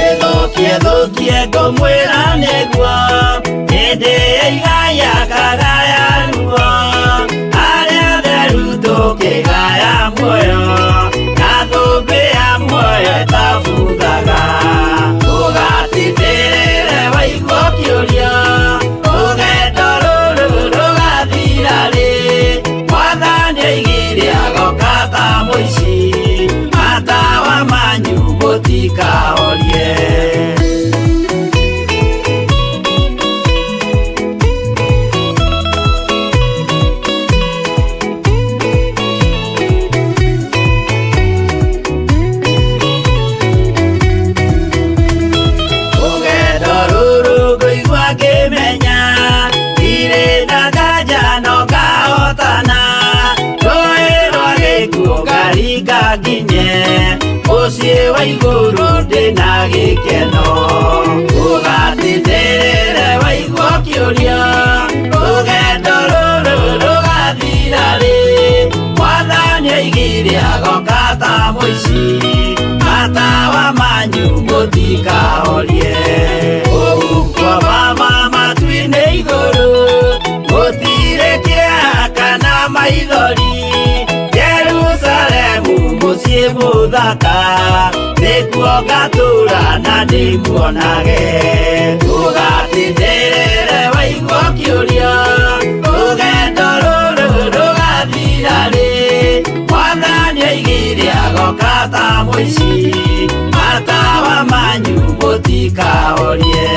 ĩthũkie thũkie ngũmwĩra nĩguo hĩndĩ ĩigaya kagaya ruo arĩa theru tũkĩgaya muoyo na thũmbĩ ya muoyo ĩtabuthaga ũgatindĩrĩre waigua ũkĩũria rũgendo rũrũ rũgathira rĩ Mwathani aigire agoka ta mũici matawa manyu mũtikahorie. Rũgendo rũrũ ngũigua ngĩmenya ndirĩ na nganja no ngahotana rũĩ rwa gĩkuũ ngaringa nginye mũciĩ wa igũrũ ndĩna gĩkeno ũgatindĩrĩre waigua ũkĩũria rũgendo rũrũ rũgathira rĩ. Oigire agoka ta mũici, matawa manyu mũtikahorie. Kũu kwa Baba matu-inĩ igũrũ, gũtirĩ kĩeha kana maithori. Jerusalemu mũciĩ mũthaka, nĩkuo ngatũũra na ndĩmuonage. Ndũgatindĩrĩre waigua ũkĩũria, rũgendo rũrũ rũgathira rĩ? Mwathani oigire agoka ta mũici, matawa manyu mũtikahorie.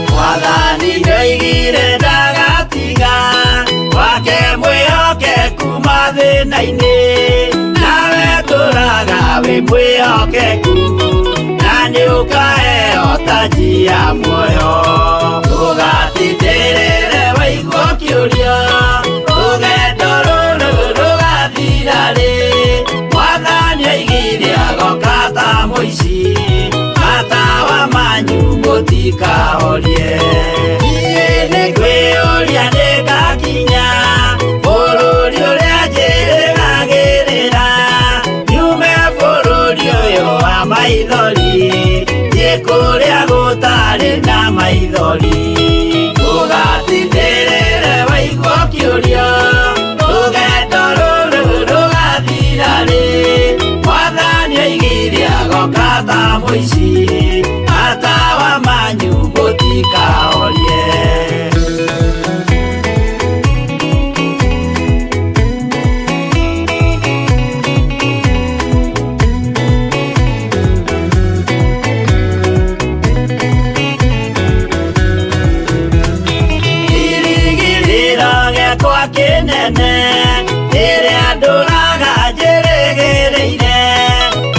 Mwathani nĩoigire ndagatiga wake mwĩhokeku mathĩna-inĩ, nawe tũraga wĩ mwĩhokeku, na nĩũkaheo taji ya muoyo. Ndũgatindĩrĩre waigua ũkĩũria, rũgendo rũrũ rũgathira rĩ? Mwathani oigire agoka ta mũici, matawa manyu mũtikahorie. Niĩ nĩngwĩyũria nĩngakinya bũrũri ũrĩa njĩrĩgagĩrĩra, nyume bũrũri ũyũ wa maithori, thiĩ kũrĩa gũtarĩ na maithori. Ndũgatindĩrĩre waigua ũkĩũria, rũgendo rũrũ rũgathira rĩ? Mwathani oigire agoka ta mũici, matawa manyu mũtikahorie. Kĩrĩgĩrĩro gĩakwa kĩnene, kĩrĩa ndũraga njĩrĩgĩrĩire,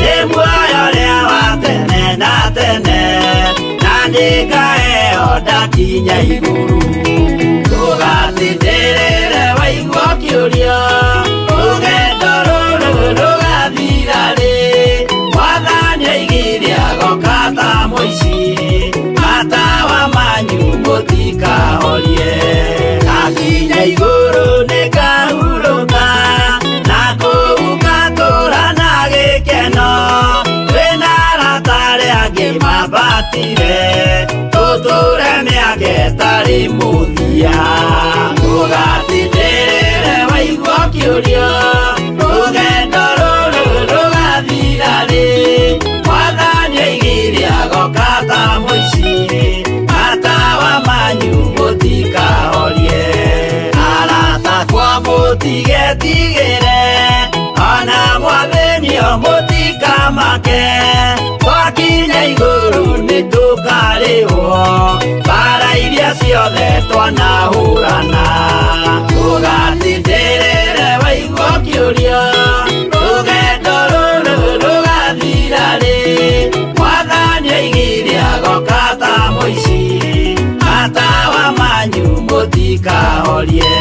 nĩ muoyo ũrĩa wa tene na tene, na nĩngaheo ndakinya igũrũ. Ndũgatindĩrĩre waigua ũkĩũria, rũgendo rũrũ rũgathira rĩ? Mwathani oigire agoka ta mũici, matawa manyu mũtikahorie. Ndakinya igũrũ nĩngahurũka, na kũu ngatũũra na gĩkeno, twĩna arata arĩa angĩ mambatire, tũtũũre mĩaka ĩtarĩ mũthia. Ndũgatindĩrĩre waigua ũkĩũria, rũgendo rũrũ rũgathira rĩ? Mwathani oigire agoka ta mũici, matawa manyu mũtikahorie. Arata akwa mũtigetigĩre, ona mwathĩnio mũtikamake, twakinya igũrũ nĩtũkarĩhwo mbara iria ciothe twanahũrana. Ndũgatindĩrĩre waigua ũkĩũria, rũgendo rũrũ rũgathira rĩ? Mwathani oigire agoka ta mũici, matawa manyu mũtikahorie.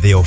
The